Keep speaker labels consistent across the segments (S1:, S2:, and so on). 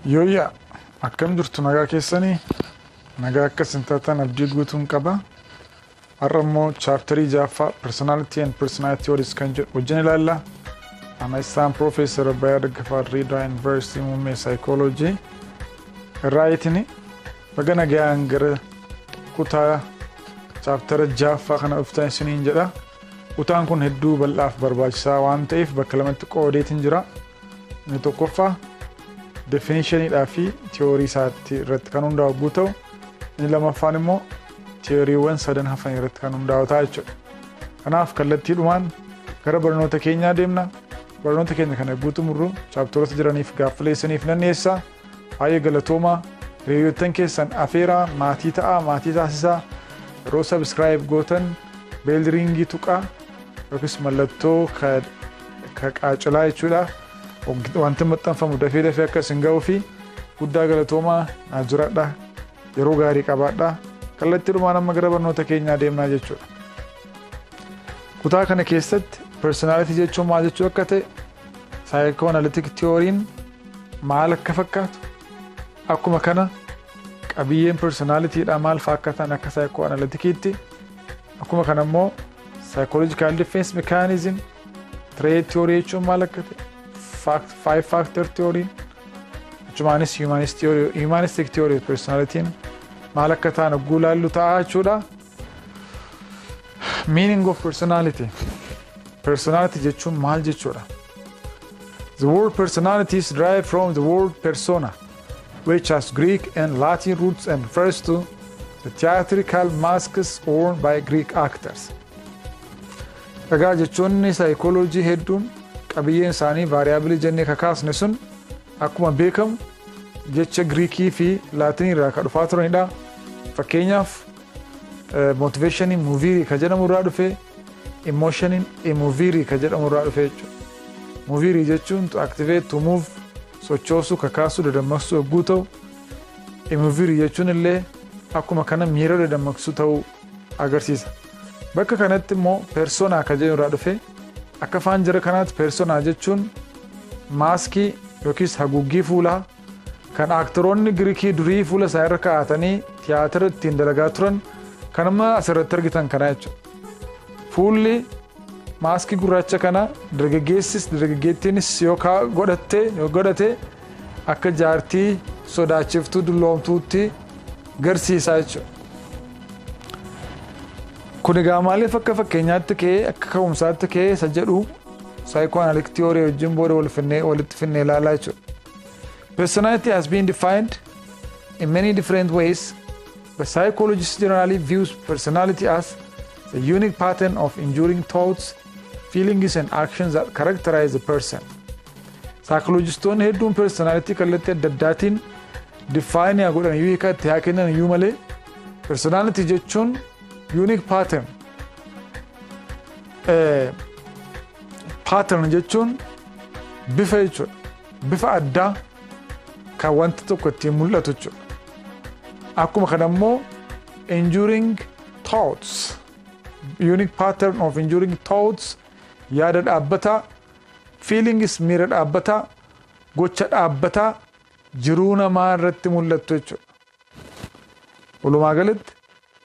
S1: Yooyyaa, akkam jirtu? Nagaa keessanii? Nagaa akkas hin taatan abdii guutuun qaba. Har'a immoo chapterii jaaffaa, Personality and Personality Theories kan jedhu wajjin ilaalla. Ana isaan Profeesar Abbayaa Daggafaa, Dirreedawaa Yuunivarsiitii, Muummee Saayikooloojii irraayitini. Baga nagaan gara kutaa chaptera jaaffaa kana dhuftan isiniin jedha. Kutaan kun hedduu bal'aaf barbaachisaa waan ta'eef bakka lamatti qoodeetiin jira. Inni tokkoffaa definitioniidhaa fi tiyoorii isaatti irratti kan hundaa'u yogguu ta'u, inni lammaffaan immoo tiyooriiwwan sadan hafan irratti kan hundaa'u ta'a jechuudha. Kanaaf kallattiidhumaan gara barnoota keenyaa deemna. Barnoota keenya kana yogguu xumurru chapteroota jiraniif gaaffilee isiniif nan dhiyeessa. Baay'ee galatoomaa. Hiriyoottan keessan afeeraa, maatii ta'aa, maatii taasisaa. Yeroo subscribe gootan bell ringii tuqaa yookiis mallattoo ka qaacilaa jechuudha. Wanti maxxanfamu dafee dafee akka isin ga'uu fi guddaa galatoomaa, naa jiradha. Yeroo gaarii qabaadha. Kallattiidhumaan amma gara barnoota keenyaa deemnaa jechuudha. Kutaa kana keessatti personality jechuun maal jechuu akka ta'e, psychoanalytic theoryin maal akka fakkaatu, akkuma kana qabiyyeen personalityidha maal fa'aa akka ta'an akka psychoanalyticiitti, akkuma kana immoo psychological defense mechanism, trait theory jechuun maal akka ta'e, five factor theory, achumaanis humanistic theory personalityn maal akka ta'an hogguu laallu ta'a jechuudha. Meaning of personality. Personality jechuun maal jechuudha? The word personality is derived from the word persona, which has Greek and Latin roots and refers to the theatrical masks worn by Greek actors. Egaa jechoonni saayikooloojii hedduun qabiyyeen isaanii variableii jennee kakaasne sun akkuma beekamu jecha Giriikii fi Laatinii irraa kan dhufaa turanidha. Fakkeenyaaf, motivationiin movere kan jedhamu irraa dhufe, emotioniin emovere kan jedhamu irraa dhufe jechuudha. Movere jechuun to activate, to move, sochoosuu, kakaasuu, dadammaqsuu yogguu ta'u, emovere jechuun illee akkuma kana miira dadammaqsuu ta'uu agarsiisa. Bakka kanatti immoo persona kan jedhu irraa dhufe. Akka afaan jara kanaatti persona jechuun maaskii yookiis haguuggii fuulaa kan aktoroonni Giriikii durii fuula isaa irra kaa'atanii tiyaatira ittiin dalagaa turan kan amma asirratti argitan kana jechuudha. Fuulli maaskii gurraacha kana dargaggeessis dargaggeettiinis yoo godhatte yoo godhate akka jaartii sodaachiftuu dulloomtuutti garsiisaa jechuudha. Kun egaa maaliif akka fakkeenyaatti ka'ee, akka ka'umsaatti ka'ee isa jedhu psychoanalytic theory wajjin booda walitti finnee ilaalaa jechuudha. Personality has been defined in many different ways, but psychologists generally views personality as the unique pattern of enduring thoughts, feelings and actions that characterize the person. Saayikolojistoonni hedduun personality kallattii adda addaatiin define haa godhan iyyuu, hiika itti haa kennan iyyuu malee, personality jechuun unique pattern. Pattern jechuun bifa jechuudha. Bifa addaa kan wanti tokko ittiin mul'atu jechuudha. Akkuma kana immoo enduring thoughts, unique pattern of enduring thoughts, yaada dhaabbataa, feelings, miira dhaabbataa, gocha dhaabbataa jiruu namaa irratti mul'attu jechuudha. Walumaa galatti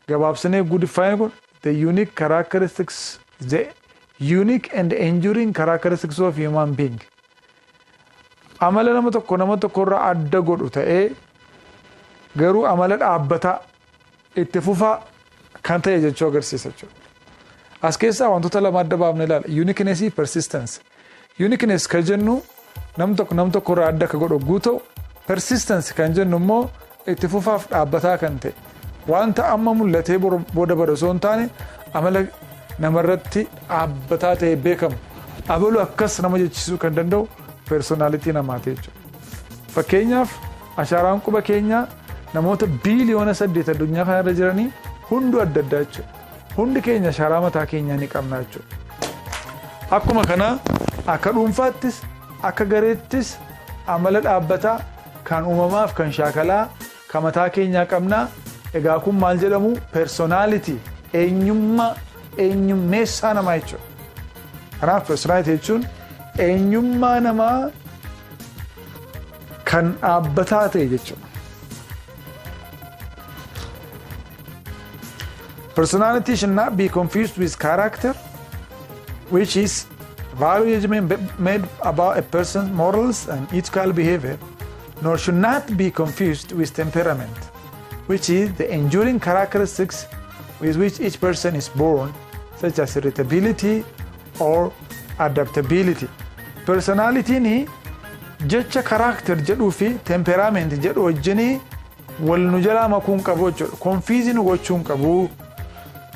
S1: gabaabsinee define kun the unique characteristics, the unique and enduring characteristics of human being. Amala nama tokko nama tokkorraa adda godhu ta'ee garuu amala dhaabbataa itti fufaa kan ta'e jechuu agarsiisa jechuudha. As keessaa wantoota lama adda baafne ilaala. Uniqueness fi persistence. Uniqueness kan jennu nam tokko nam tokkorraa adda akka godhu yogguu ta'u, persistence kan jennu immoo itti fufaaf dhaabbataa kan ta'e. Wanta amma mul'atee booda bada osoo hin taane, amala namarratti dhaabbataa ta'e beekamu. Abalu akkas nama jechisuu kan danda'u personality namaati jechuudha. Fakkeenyaaf, ashaaraan quba keenyaa namoota biiliyoona 8 addunyaa kanarra jiranii hunduu adda addaa jechuudha. Hundi keenya ashaaraa mataa keenyaa ni qabna jechuudha. Akkuma kana akka dhuunfaattis akka gareettis amala dhaabbataa kan uumamaaf kan shaakalaa kan mataa keenyaa qabnaa. Egaa kun maal jedhamu? Personality, eenyummaa, eenyummeessaa namaa jechuudha. Kanaaf personality jechuun eenyummaa namaa Kan dhaabbataa ta'e jechuudha. Personality should not be confused with character, which is value judgment made about a person's morals and ethical behavior, nor should not be confused with temperament, which is the enduring characteristics with which each person is born, such as irritability or adaptability. Personality jecha character jedhuu fi temperament jedhu wajjin wal nu jalaa makuu hin qabu jechuudha. Confuse nu gochuu hin qabu.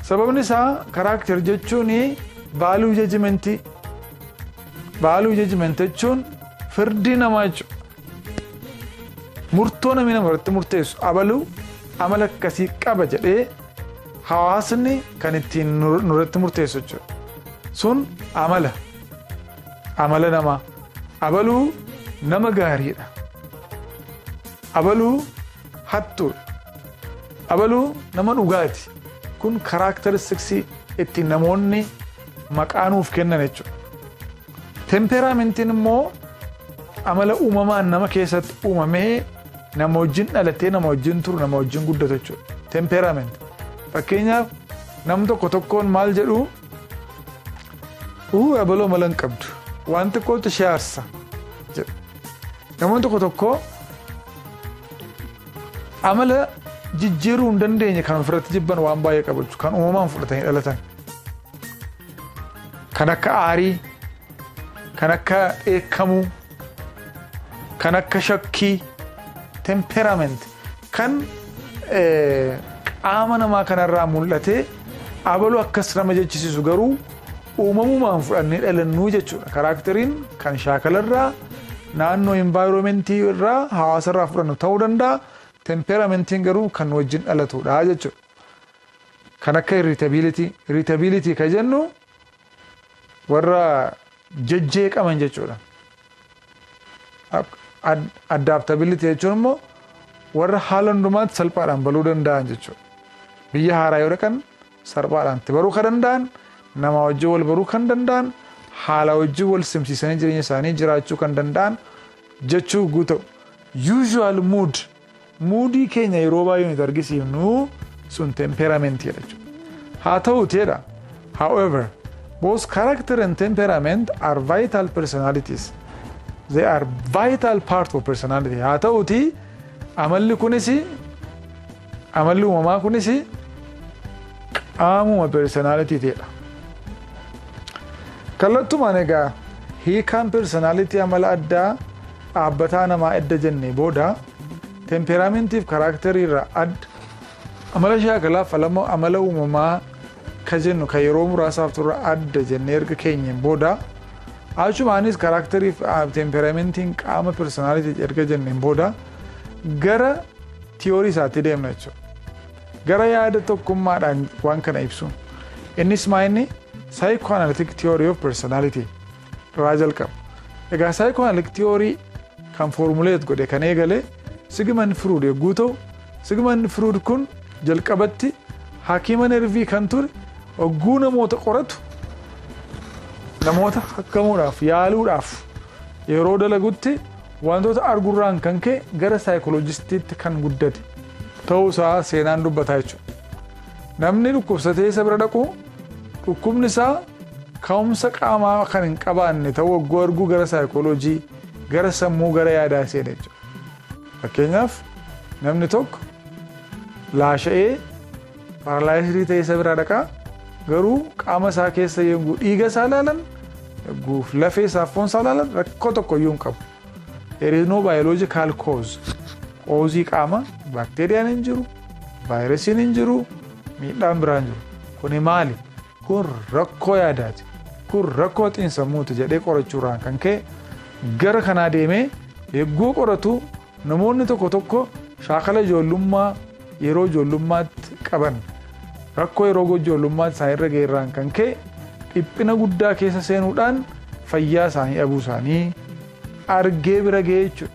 S1: Sababni isaa character jechuun value judgment, value judgment jechuun firdii namaa jechuudha. Murtoo namni nama irratti murteessu abaluu amala akkasii qaba jedhee hawaasni kan ittiin nurratti murteessu jechuudha. Sun amala namaa. Abaluu nama gaariidha. Abaluu hattuudha. Abaluu nama dhugaati. Kun characteristics ittiin namoonni maqaa nuuf kennan jechuudha. Temperamentiin immoo amala uumamaan nama keessatti uumamee nama wajjin dhalatee, nama wajjin turu, nama wajjin guddatu jechuudha. Temperament. Fakkeenyaaf, nam tokko tokkoon maal jedhu? "Abaloo mala hin qabdu. Waan xiqqootti ishee aarsa" jedhu. Namoonni tokko tokko amala jijjiiruu hin dandeenye kan ofirratti jibban waan baay'ee qabu jechuudha. Kan uumamaan fudhatanii dhalatan. Kan akka aarii, kan akka dheekkamuu, kan akka shakkii, temperament kan qaama namaa kanarraa mul'atee abaluu akkas nama jechisiisu garuu uumamumaan fudhannee dhalannuu jechuudha. Characteriin kan shaakalarraa, naannoo environmentii irraa, hawaasarraa fudhannu ta'uu danda'a. Temperamentiin garuu kan wajjin dhalatudha jechuudha. Kan akka irritability. Irritability kan jennu warra jejjeeqaman jechuudha. Adaptability jechuun immoo warra haala hundumaatti salphaadhaan baluu danda'an jechuudha. Biyya haaraa yoo dhaqan salphaadhaan itti baruu kan danda'an, nama wajjin wal baruu kan danda'an, haala wajjin wal simsiisanii jireenya isaanii jiraachuu kan danda'an jechuu guuta'u. Usual mood, moodii keenya yeroo baay'ee nuti argisiifnu sun temperamentiidha jechuudha. Haa ta'uuteedha. However, both character and temperament are vital personalities. They are vital part of personality. Haa ta'uuti, amalli kunis, amalli uumamaa kunis qaamuma personality ta'edha. Kallattumaan egaa hiikaan personality amala addaa dhaabbataa namaa edda jennee booda, temperamentiif characterii irraa adda, amala shaakalaaf amala uumamaa ka jennu kan yeroo muraasaaf turre adda jennee erga keenyeen booda, achumaanis characteriif temperamentiin qaama personality erga jenneen booda, gara tiyoorii isaatti deemna jechuudha. Gara yaada tokkummaadhaan waan kana ibsu. Innis maa inni psychoanalytic theory of personality irraa jalqaba. Egaa psychoanalytic theory kan formulate godhe, kan eegale, Sigmund Freud yogguu ta'u, Sigmund Freud kun jalqabatti hakiima nervii kan ture, hogguu namoota qoratu, namoota hakkamuudhaaf yaaluudhaaf yeroo dalagutti wantoota argurraan kan ka'e gara saayikolojistiitti kan guddate ta'uusaa seenaan dubbataa jechuudha. Namni dhukkubsatee isa bira dhaqu dhukkubni isaa ka'umsa qaamaa kan hin qabaanne ta'uu wagguu arguu gara saayikooloojii, gara sammuu, gara yaadaa seene jechuudha. Fakkeenyaaf, namni tokko laasha'ee paralyzed ta'ee isa bira dhaqaa, garuu qaama isaa keessa yogguu dhiiga isaa ilaalan, yogguu lafee isaa, foon isaa ilaalan, rakkoo tokko iyyuu hin qabu. There is no biological cause. Causeii qaama baakteeriyaan hin jiru, vaayirasiin hin jiru, miidhaan biraan jiru. Kuni maali? Kun rakkoo yaadaati. Kun rakkoo xiinsammuuti jedhee qorachuurraan kan ka'e gara kanaa deemee yogguu qoratu, namoonni tokko tokko shaakala ijoollummaa yeroo ijoollummaatti qaban, rakkoo yeroo ijoollummaatti isaan irra ga'e kan ka'e dhiphina guddaa keessa seenuudhaan fayyaa isaanii dhabuu isaanii argee bira ga'ee jechuudha.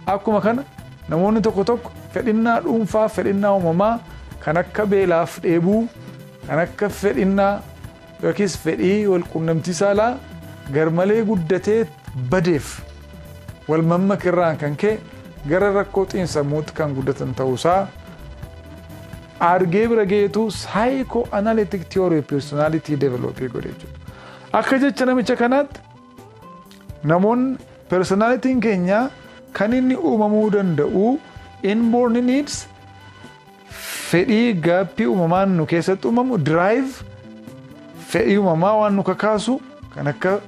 S1: Akkuma kana namoonni tokko tokko fedhinnaa dhuunfaa, fedhinnaa uumamaa kan akka beelaaf dheebuu, kan akka fedhinnaa yookiis fedhii walqunnamtii saalaa garmalee guddatee badeef wal mammakirraan kan ka'e gara rakkoo xiinsammuutti kan guddatan ta'uusaa argee bira ga'eetu psychoanalytic theory of personality develop godhe jechuudha. Akka jecha namicha kanaatti, namoonni personalityn keenya kan inni uumamuu danda'u inborn needs, fedhii gaappii uumamaan nu keessatti uumamu, drive, fedhii uumamaa waan nu kakaasu kan akka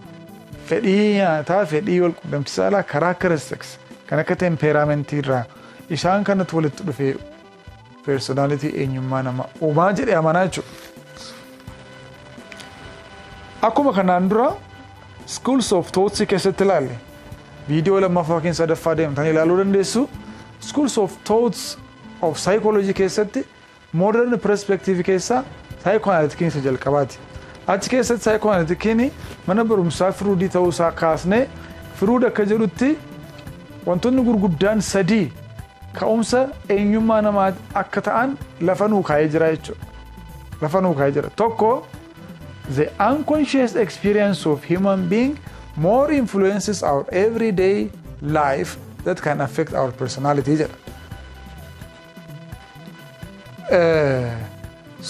S1: fedhii nyaataa, fedhii wal quunnamtii saalaa, characteristics kan akka temperamentii irraa, isaan kanatti walitti dhufee personality, eenyummaa namaa uumaa jedhee amanaa jechuudha. Akkuma kanaan dura schools of thoughts keessatti ilaalle, viidiyoo lammaffaa yookiin sadaffaa deemtanii ilaaluu dandeessu. Schools of thoughts of psychology keessatti modern perspective keessaa psychoanalyticiin isa jalqabaati. Achi keessatti psychoanalyticiin mana barumsaa Firuudii ta'uusaa kaasnee, Firuud akka jedhutti wantoonni gurguddaan sadii ka'umsa eenyummaa namaa akka ta'an lafa nuu kaa'ee jira jechuudha. Lafa nuu kaa'ee jira. Tokko, the unconscious experience of human being more influences our everyday life that can affect our personality jedha.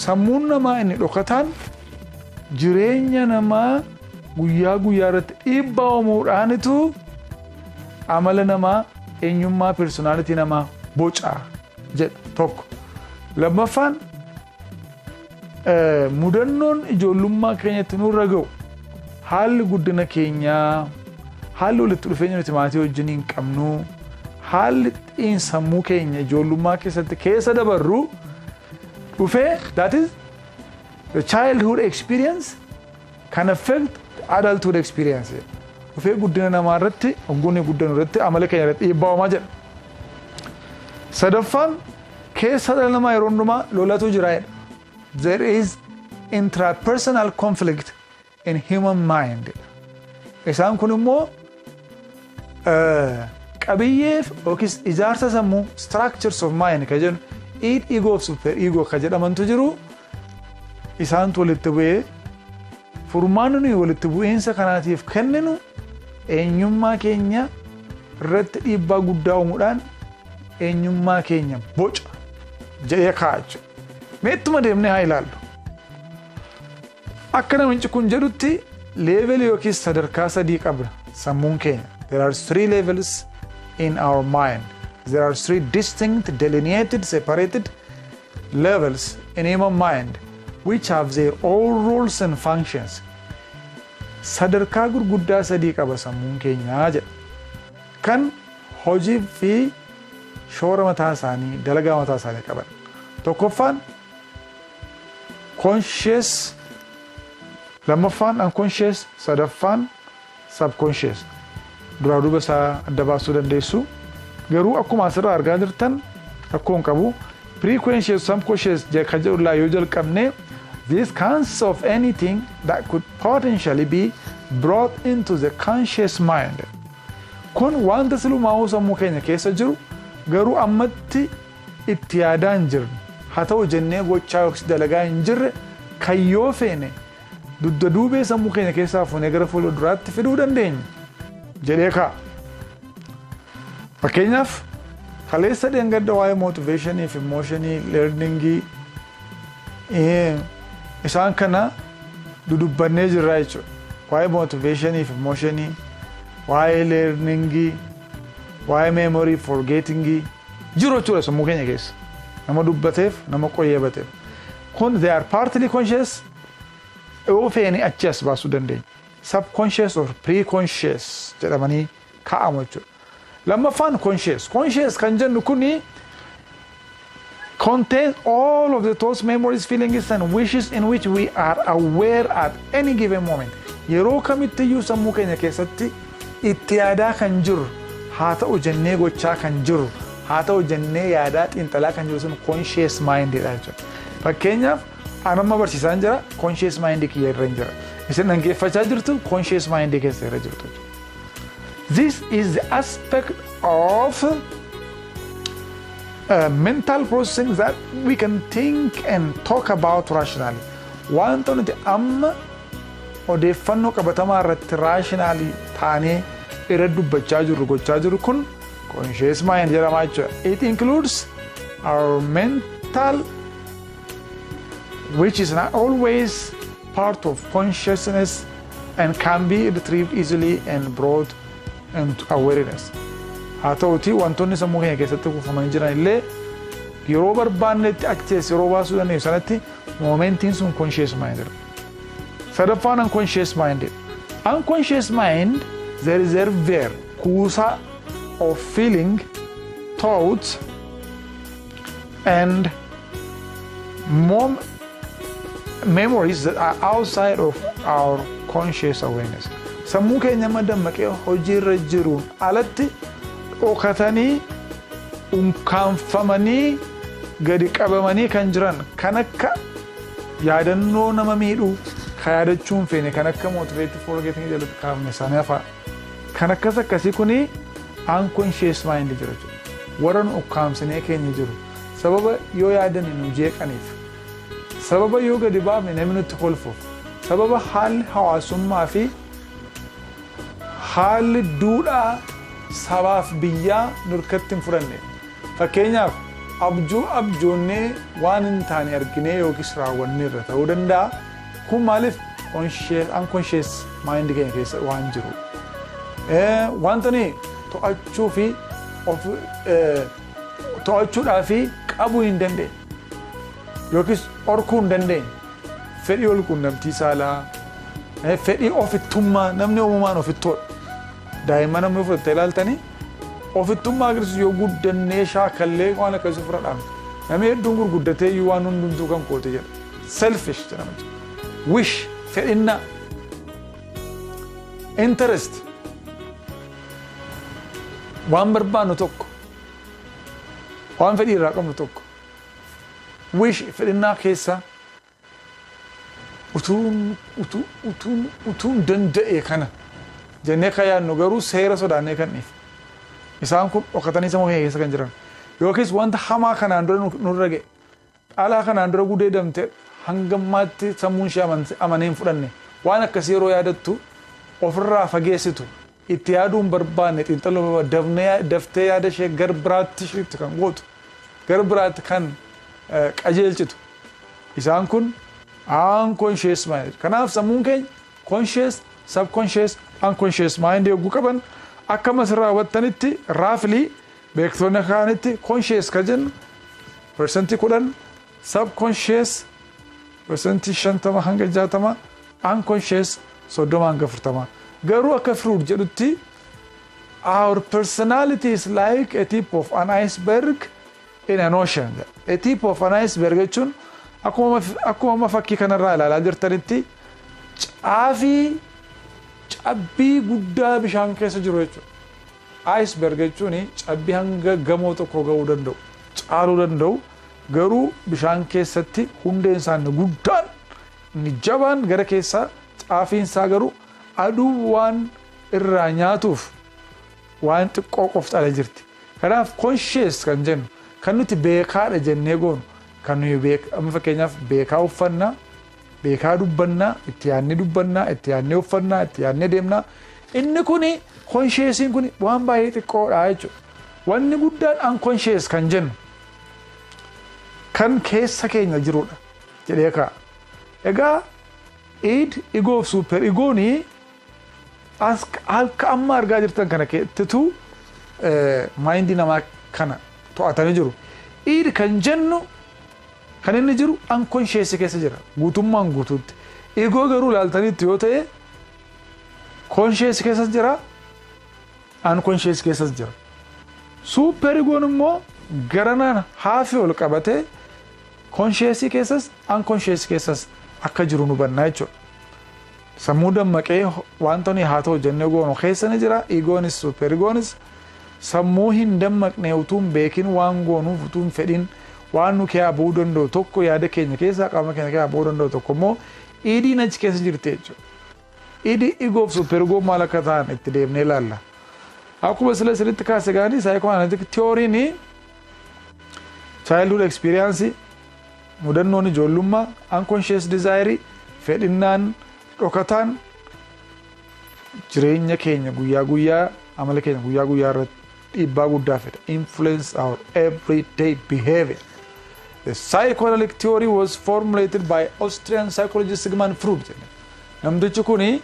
S1: Sammuun namaa inni dhokataan jireenya namaa guyyaa guyyaa irratti dhiibbaa uumuudhaanitu amala namaa, eenyummaa, personality namaa boca jedha tokko. Lammaffaan, mudannoon ijoollummaa keenyatti nurra ga'u, haalli guddina keenyaa, haalli walitti dhufeenya nuti maatii wajjin hin qabnu, haalli xiinsammuu keenya ijoollummaa keessatti keessa dabarru dhufee, that is, the childhood experience can affect adulthood experience, dhufee guddina namaa irratti, ogguun guddanu irratti, amala keenya irratti dhiibbaa uumaa jedha. Sadaffaan, keessa dhala namaa yeroo hundumaa lolatu jira jedha. There is intrapersonal conflict in human mind. Isaan kun immoo qabiyyeef yookiis ijaarsa sammuu, structures of mind ka jennu, id, ego fi super ego ka jedhamantu jiru. Isaantu walitti bu'ee furmaanni nuyi walitti bu'iinsa kanaatiif kenninu eenyummaa keenya irratti dhiibbaa guddaa uumuudhaan eenyummaa keenya boca jedhee kaa'a jechuudha. Mee ittuma deemnee haa ilaallu. Akka namichi kun jedhutti levelii yookiis sadarkaa sadii qabna sammuun keenya. There are three levels in our mind. There are three distinct, delineated, separated levels in human mind which have their own roles and functions. Sadarkaa gurguddaa sadii qaba sammuun keenyaa jedha. Kan hojii fi shoora mataa isaanii, dalagaa mataa isaanii qaban. Tokkoffaan conscious, lammaffaan unconscious, sadaffaan subconscious. Duraa duuba isaa adda baasuu dandeessu. Garuu akkuma asirraa argaa jirtan rakkoo hin qabu. Preconscious, subconscious kan jedhu yoo jalqabne, this consists of anything that could potentially be brought into the conscious mind. Kun wanta silumaa'uu sammuu keenya keessa jiru, garuu ammatti itti yaadaa hin jirre, haa ta'u jennee gochaa yookiis dalagaa hin jirre, kan yoo feene dugda duubee sammuu keenya keessaa fuunee gara fuula duraatti fiduu dandeenya jedhee kaa'a. Fakkeenyaaf, kaleessa dheengadda waa'ee motivationii fi emotionii, learningii, isaan kana dudubbannee jirra jechuudha. Waa'ee motivationii fi emotionii, waa'ee learningii, waa'ee memory, forgettingii jiru jechuudha sammuu keenya keessa. Nama dubbateef, nama qoyyabateef. Kun they are partly conscious, yoo feene achi as baasuu dandeenya. Subconscious or pre-conscious jedhamanii kaa'amu jechuudha. Lammaffaan conscious. Conscious kan jennu kuni contains all of the thoughts, memories, feelings and wishes in which we are aware at any given moment. Yeroo kamittiyyuu sammuu keenya keessatti itti yaadaa kan jirru, haa ta'u jennee gochaa kan jirru, haa ta'u jennee yaadaa xiinxalaa kan jiru sun conscious mind dha jechuudha. Fakkeenyaaf, an amma barsiisaan jira, conscious mind kiyya irra hin jira. Isin dhaggeeffachaa jirtu, conscious mind keessa irra jirtu. This is the aspect of mental processing that we can think and talk about rationally. Wanta nuti amma odeeffannoo qabatamaa irratti rationally taanee irra dubbachaa jirru, gochaa jirru kun Conscious mind jedhama jechuudha. It includes our mental, which is not always part of consciousness and can be retrieved easily and brought into awareness. Haa ta'uti, wantoonni sammuu keenya keessatti kuufamanii jiran illee yeroo barbaannetti achi yeroo baasuu dandeenyu sanatti momentiin sun conscious mind jedhama. Sadaffaan unconscious mind. Unconscious mind, the reservoir, kuusaa, of feeling, thoughts and memories that are outside of our conscious awareness. Sammuu keenya amma dammaqee hojiirra jiruun alatti dhokatanii, unkaanfamanii, gadi qabamanii kan jiran, kan akka yaadannoo nama miidhuu kan yaadachuu hin feene, kan akka motivated forgetting jalatti kaafne isaanii hafaa. Kan akkas akkasii kuni unconscious mind jira jechuudha. Warra nu ukkaamsinee keenya jiru, sababa yoo yaadanne nu jeeqaniif, sababa yoo gadi baafne namni nutti kolfuuf, sababa haalli hawaasummaa fi haalli duudhaa sabaaf biyyaa nurkatti hin fudhanne. Fakkeenyaaf, abjuu abjoonnee waan hin taane arginee yookiis raawwannee irra ta'uu danda'a. Kun maaliif unconscious mind keenya keessa waan jiru. Wanta nuyi to'achuu fi to'achuudhaa fi qabuu hin dandeenye yookiis dhorkuu hin dandeenye, fedhii wal quunnamtii saalaa, fedhii ofittummaa. Namni uumamaan ofittoodha. Daa'imman namni fudhattee ilaaltanii ofittummaa agarsiisu yoo guddannee shaakallee waan akkasii ofirra dhaabne. Namni hedduun gurguddatee iyyuu waan hundumtuu kan koote jedha. Selfish jedhama. Wish, fedhinnaa. Interest, waan barbaannu tokko, waan fedhii irraa qabnu tokko, wish, fedhinnaa keessa utuun utuu utuun utuun danda'e kana jennee kan yaadnu, garuu seera sodaannee kan dhiifne. Isaan kun dhokatanii sammuu keenya keessa kan jiran, yookiis wanta hamaa kanaan dura nurra ga'e, dhalaa kanaan dura gudeedamte, hanga ammaatti sammuun ishee amanee hin fudhanne, waan akkasii yeroo yaadattu ofirraa fageessitu, itti yaaduu hin barbaanne, xiinxaluu daftee yaada ishee gar biraatti isheetti kan gootu, gar biraatti kan qajeelchitu, isaan kun unconscious mind. Kanaaf sammuun keenya conscious, subconscious, unconscious mind yogguu qaban, akka asirraa hubattanitti, roughly beektonni kaanitti conscious ka jennu 10%, subconscious 50% hanga 60%, unconscious 30 hanga 40. Garuu akka Freud jedhutti, our personality is like a tip of an iceberg in an ocean. A tip of an iceberg jechuun akkuma amma fakkii kanarraa ilaalaa jirtanitti caafii cabbii guddaa bishaan keessa jiru jechuudha. Iceberg jechuun cabbii hanga gamoo tokko ga'uu danda'u, caaluu danda'u, garuu bishaan keessatti hundeen isaa inni guddaan, inni jabaan gara keessaa, caafiin isaa garuu aduu waan irraa nyaatuuf waan xiqqoo qofti ala jirti. Kanaaf conscious kan jennu, kan nuti beekaadha jennee goonu, kan nuyi amma fakkeenyaaf beekaa uffannaa, beekaa dubbannaa, itti yaadnee dubbannaa, itti yaadnee uffannaa, itti yaadnee deemnaa. Inni kuni, consciousiin kuni, waan baay'ee xiqqoodha jechuudha. Wanni guddaan unconscious kan jennu kan keessa keenya jirudha jedhee kaa'a. Egaa id, ego fi super egoonii as akka amma argaa jirtan kana keessattuu mindii namaa kana to'atanii jiru. Id kan jennu kan inni jiru unconscious keessa jira guutummaan guutuutti. Ego garuu ilaaltanitti yoo ta'e conscious keessas jira, unconscious keessas jira. Super egoon immoo garanaan haafii ol qabatee conscious keessas unconscious keessas akka jiru nu hubannaa jechuudha. Sammuu dammaqee wanta nuyi haa ta'u jennee goonu keessa ni jira. Egoonis super egoonis sammuu hin dammaqne, utuu hin beekin waan goonuuf, utuu hin fedhin waan nu keessaa bu'uu danda'u tokko, yaada keenya keessaa, qaama keenya keessaa bu'uu danda'u tokko immoo idiin achi keessa jirti jechuudha. Id, ego fi super ego maal akka ta'an itti deemnee ilaalla. Akkuma sila sirriitti kaase gaanii, psychoanalytic theoryn childhood experience, mudannoon ijoollummaa, unconscious desire, fedhinnaan dhokataan, jireenya keenya guyyaa guyyaa, amala keenya guyyaa guyyaa irratti dhiibbaa guddaa fida. Influence our everyday behavior. The psychoanalytic theory was formulated by Austrian psychologist Sigmund Freud jenne. Namtichi kuni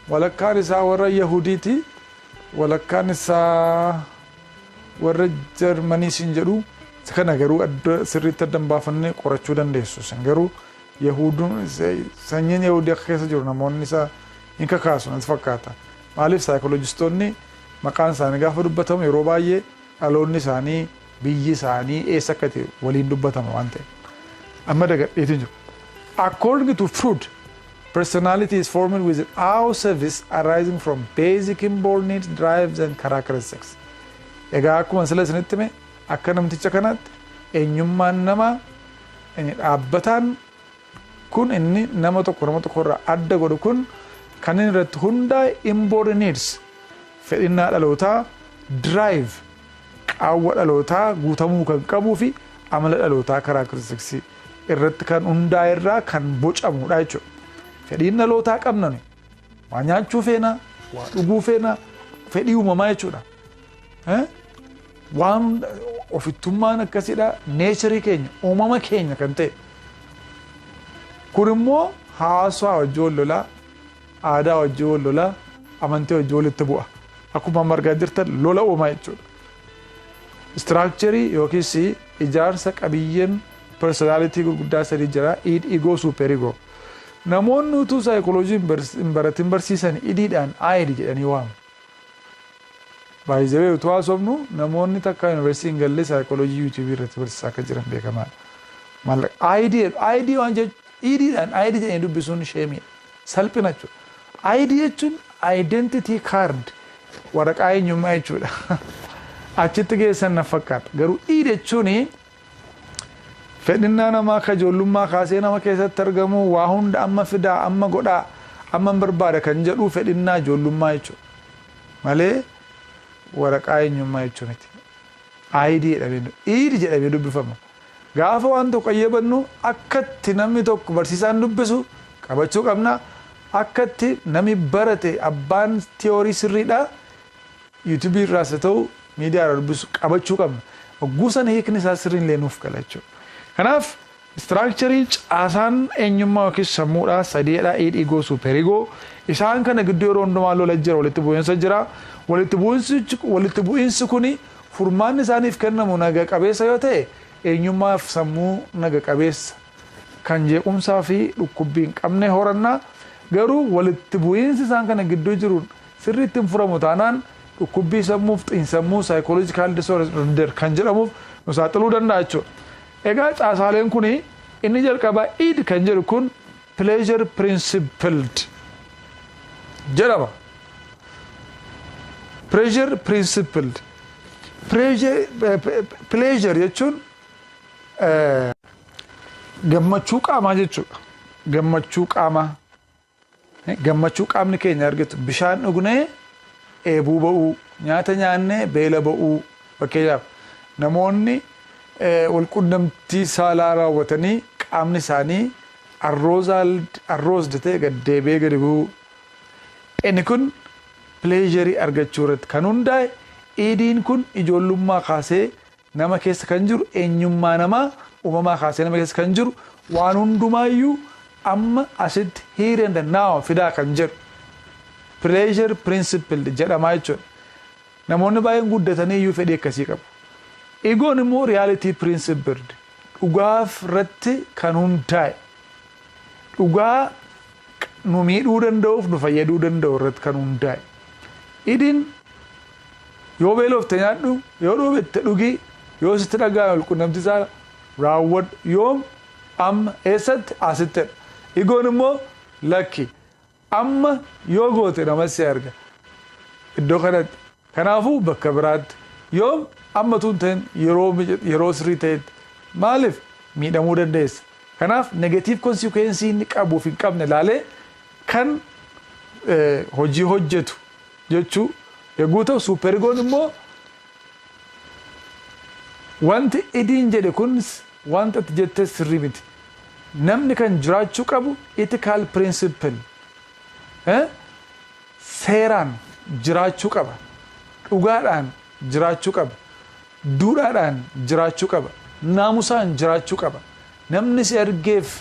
S1: walakkaan isaa warra Yahudiiti, walakkaan isaa warra Jarmanii sin jedhu. Kana garuu adda sirriitti adda hin baafannee qorachuu dandeessu. Isin garuu Yahuduun, sanyiin Yahudii akka keessa jiru namoonni isaa hin kakaasu natti fakkaata. Maaliif saayikolojistoonni maqaan isaanii gaafa dubbatamu yeroo baay'ee dhaloonni isaanii, biyyi isaanii eessa akka ta'e waliin dubbatama waan ta'eef. Amma dagadheetu jiru. According to Freud, personality is formed with our service arising from basic inborn needs, drives and characteristics. Egaa akkuma sila isinitti hime, akka namticha kanaatti eenyummaan namaa inni dhaabbataan kun, inni nama tokko nama tokko irraa adda godhu kun, kan inni irratti hundaa'e inborn needs, fedhinnaa dhalootaa, drive, qaawwa dhalootaa guutamuu kan qabuu fi amala dhalootaa, characteristics irratti kan hundaa'e irraa kan bocamudha jechuudha. Fedhiin dhalootaa qabna nuyi. Waa nyaachuu feena, waa dhuguu feena, fedhii uumamaa jechuudha. Waan ofittummaan akkasidha, nature keenya, uumama keenya kan ta'e. Kun immoo haasaa wajjin wal lolaa, aadaa wajjin wal lolaa, amantii wajjin walitti bu'a. Akkuma amma argaa jirtan lola uumaa jechuudha. Structure yookiis ijaarsa qabiyyeen personality gurguddaa sadii jira. Id, ego, super ego. Namoonni utuu saayikooloojii hin baratin barsiisan idiidhaan ID jedhanii waamu. Baay'ee utuu haasofnu namoonni takka yuunivarsiitii hin galle saayikooloojii yuutuubii irratti barsiisaa akka jiran beekamaadha. Maallaqa ID ID waan jechuun idiidhaan ID jedhanii dubbisuun sheemiidha. Salphina jechuudha. ID jechuun identity card, waraqaa eenyummaa jechuudha. Achitti geessan na fakkaata. Garuu id jechuun fedhinnaa namaa akka ijoollummaa kaasee nama keessatti argamu, waa hunda amma fidaa, amma godhaa, amma hin barbaada kan jedhu, fedhinnaa ijoollummaa jechuudha. Malee waraqaa eenyummaa jechuu miti. ID jedhamee, id jedhamee dubbifama. Gaafa waan tokko qayyabannu akkatti namni tokko barsiisaan dubbisu qabachuu qabna. Akkatti namni barate, abbaan tiyoorii sirriidha, yuutuubii irraas haa ta'u miidiyaa irraa dubbisu qabachuu qabna. Hogguu sana hiikni isaa sirriin illee nuuf gala jechuudha. Kanaaf structure, caasaan eenyummaa yookiis sammuudhaa sadeedha: id, ego, super ego. Isaan kana gidduu yeroo hundumaa lola jira, walitti bu'iinsa jira. Walitti bu'iinsi kuni furmaanni isaaniif kennamu naga qabeessa yoo ta'e, eenyummaaf sammuu naga qabeessa kan jeequmsaa fi dhukkubbii hin qabne horannaa. Garuu walitti bu'iinsi isaan kana gidduu jiru sirriitti hin furamu taanaan, dhukkubbii sammuuf xiinsammuu, psychological disorder kan jedhamuuf nu saaxiluu danda'a jechuudha. Egaa caasaaleen kuni, inni jalqabaa id kan jedhu kun pleasure principled jedhama. Pleasure principled. Pleasure jechuun gammachuu qaamaa jechuudha. Gammachuu qaamaa. Gammachuu qaamni keenya argatu, bishaan dhugnee dheebuu ba'uu, nyaata nyaannee beela ba'uu. Fakkeenyaaf namoonni walqunnamtii saalaa raawwatanii qaamni isaanii aroused ta'e gad deebi'ee gadi bu'uu. Inni kun pleasure argachuu irratti kan hundaa'e. Idiin kun ijoollummaa kaasee nama keessa kan jiru, eenyummaa namaa uumamaa kaasee nama keessa kan jiru, waan hundumaayyuu amma asitti, here and now fidaa kan jedhu pleasure principle jedhamaa jechuudha. Namoonni baay'een guddatanii iyyuu fedhii akkasii qabu. Egoon immoo reality principle, dhugaaf irratti kan hundaa'e, dhugaa nu miidhuu danda'uuf nu fayyaduu danda'u irratti kan hundaa'e. Idiin yoo beelofte nyaadhu, yoo dheebotte dhugi, yoo sitti dhaga'ame walqunnamtii isaa raawwadhu, yoom, amma, eessatti, asittidha. Egoon immoo lakki, amma yoo goote nama si arga iddoo kanatti, kanaafuu bakka biraatti, yoom, amma tun ta'in, yeroo sirrii ta'etti, maaliif miidhamuu dandeessa. Kanaaf negative consequence inni qabuuf hin qabne ilaalee kan hojii hojjetu jechuu yogguu ta'u, superegoon immoo wanti idiin jedhe kun, wanta ati jette sirrii miti. Namni kan jiraachuu qabu ethical principle, seeraan jiraachuu qaba. Dhugaadhaan jiraachuu qaba. Duudhaadhaan jiraachuu qaba. Naamusaan jiraachuu qaba. Namni si argeef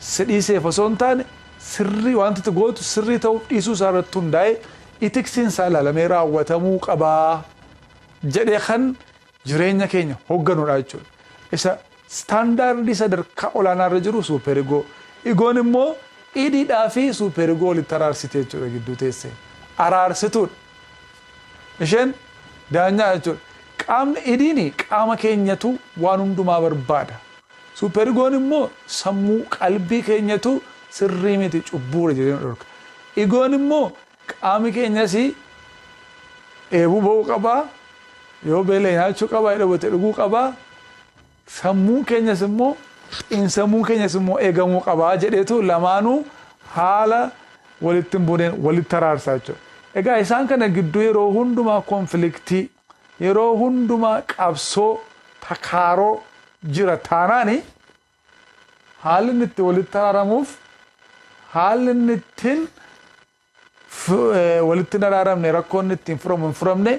S1: si dhiiseef osoo hin taane, sirrii wanti itti gootu sirrii ta'uuf dhiisuu isaa irratti hundaa'ee ethicsiin isaa ilaalamee raawwatamuu qabaa jedhee kan jireenya keenya hoogganudha jechuudha. Isa standardii sadarkaa olaanaa irra jiru super ego. Egoon immoo idiidhaa fi super ego walitti araarsite jechuudha gidduu teessee. Araarsituudha. Isheen daanyaa jechuudha. Qaamni idiin qaama keenyatu waan hundumaa barbaada. Super egoon immoo sammuu qalbii keenyatu sirrii miti, cubbuudha jedhee nu dhorka. Egoon immoo qaamni keenyas dheebuu ba'uu qabaa, yoo beela nyaachuu qabaa, dheebote dhuguu qabaa, sammuun keenyas immoo, xiinsammuun keenyas immoo eegamuu qabaa jedheetu lamaanuu haala walitti hin buuneen walitti araarsaa jechuudha. Egaa isaan kana gidduu yeroo hundumaa conflictii, yeroo hundumaa qabsoo takaaroo jira taanaani, haalli inni itti walitti araaramuuf haalli inni ittiin walitti hin araaramne, rakkoon ittiin furamu hin furamne,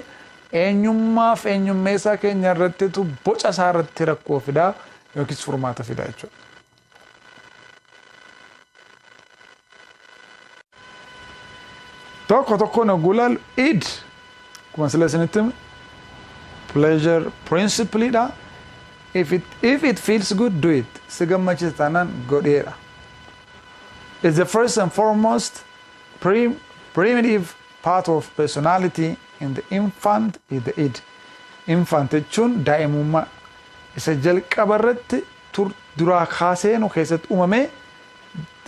S1: eenyummaaf eenyummeessaa keenya irrattitu boca isaa irratti rakkoo fidaa yookiis furmaata fidaa jechuudha. Tokko tokkoon yogguu ilaallu, id akkuma sila isinitti hime pleasure principle dha. If it feels good, do it. Si gammachiisa taanaan godheedha. It's the first and foremost primitive part of personality in the infant is the id. Infant jechuun daa'imummaa isa jalqaba irratti duraa kaasee nu keessatti uumamee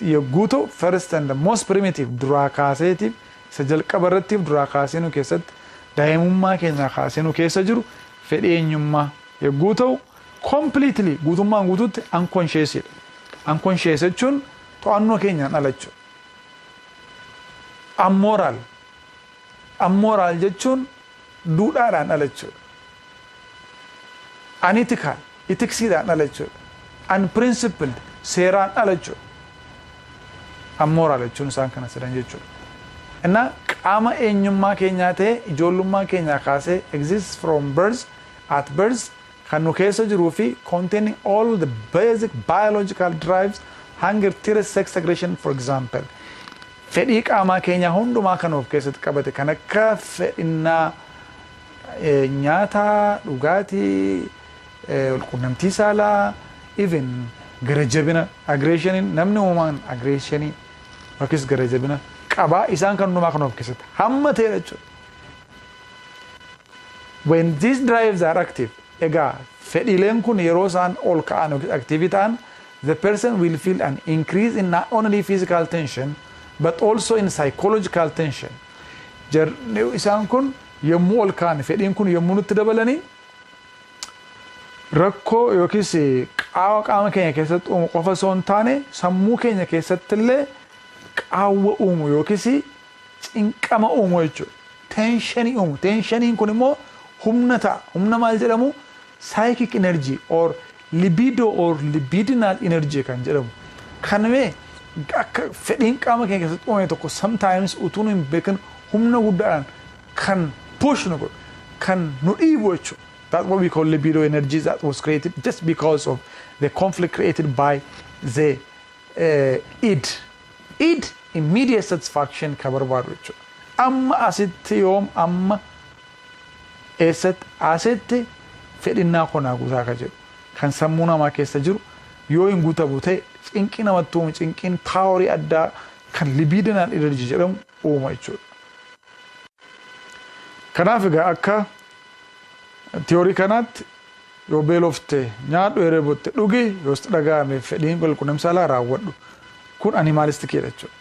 S1: yogguu ta'u, first and the most primitive, duraa kaaseetiif isa jalqaba irrattiif duraa kaasee nu keessatti, daa'imummaa keenya kaasee nu keessa jiru, fedhii eenyummaa yogguu ta'u, completely, guutummaan guutuutti unconscious dha. Unconscious jechuun to'annoo keenyaan ala jechuudha. Amoral. Amoral jechuun duudhaadhaan ala jechuudha. Unethical, ethicsiidhaan ala jechuudha. Unprincipled, seeraan ala jechuudha. Amoral jechuun isaan kana sadan jechuudha. Innaa qaama eenyummaa keenyaa ta'e, ijoollummaa keenyaa kaasee, exists from birth, at birth kan nu keessa jiruu fi containing all the basic biological drives, hunger, thirst, sex, aggression, for example. Fedhii qaamaa keenyaa hundumaa kan of keessatti qabate, kan akka fedhinnaa nyaataa, dhugaatii, qunnamtii saalaa, even gara jabina, aggressioniin, namni uumamaan aggressionii yookiis gara jabina qabaa, isaan kan hundumaa kan of keessatti hamma ta'edha jechuudha. When these drives are active, egaa fedhiileen kun yeroo isaan ol ka'an yookiis active ta'an, the person will feel an increase in not only physical tension but also in psychological tension. Isaan kun yommuu ol ka'an, fedhiin kun yommuu nutti dabalanii, rakkoo yookiis qaama qaama keenya keessatti uumu qofa osoo hin taane, sammuu keenya keessatti illee qaawwa uumu yookiis cinqama uumu jechuudha. Tensionii uumu. Tensioniin kun immoo humna ta'a. Humna maal jedhamu? Psychic energy or libido or libidinal energy kan jedhamu. Kanamee akka fedhiin qaama keenya keessatti uumame tokko sometimes utuu nu hin beekin humna guddaadhaan kan push nu godhu, kan nu dhiibu jechuudha. That's what we call libido energy that was created just because of the conflict created by the id. Id immediate satisfaction ka barbaadu jechuudha. Amma asitti, yoom, amma eessatti, asitti fedhinnaa konaa guutaa ka jedhu kan sammuu namaa keessa jiru yoo hin guutamu ta'e, cinqii namatti uumu, cinqiin powerii addaa kan libidinal energy jedhamu uuma jechuudha. Kanaaf egaa akka tiyoorii kanaatti, yoo beelofte nyaadhu, yoo dheebotte dhugi, yoo sitti dhaga'ame fedhiin walqunnamtii saalaa raawwadhu. Kun animalisticiidha jechuudha.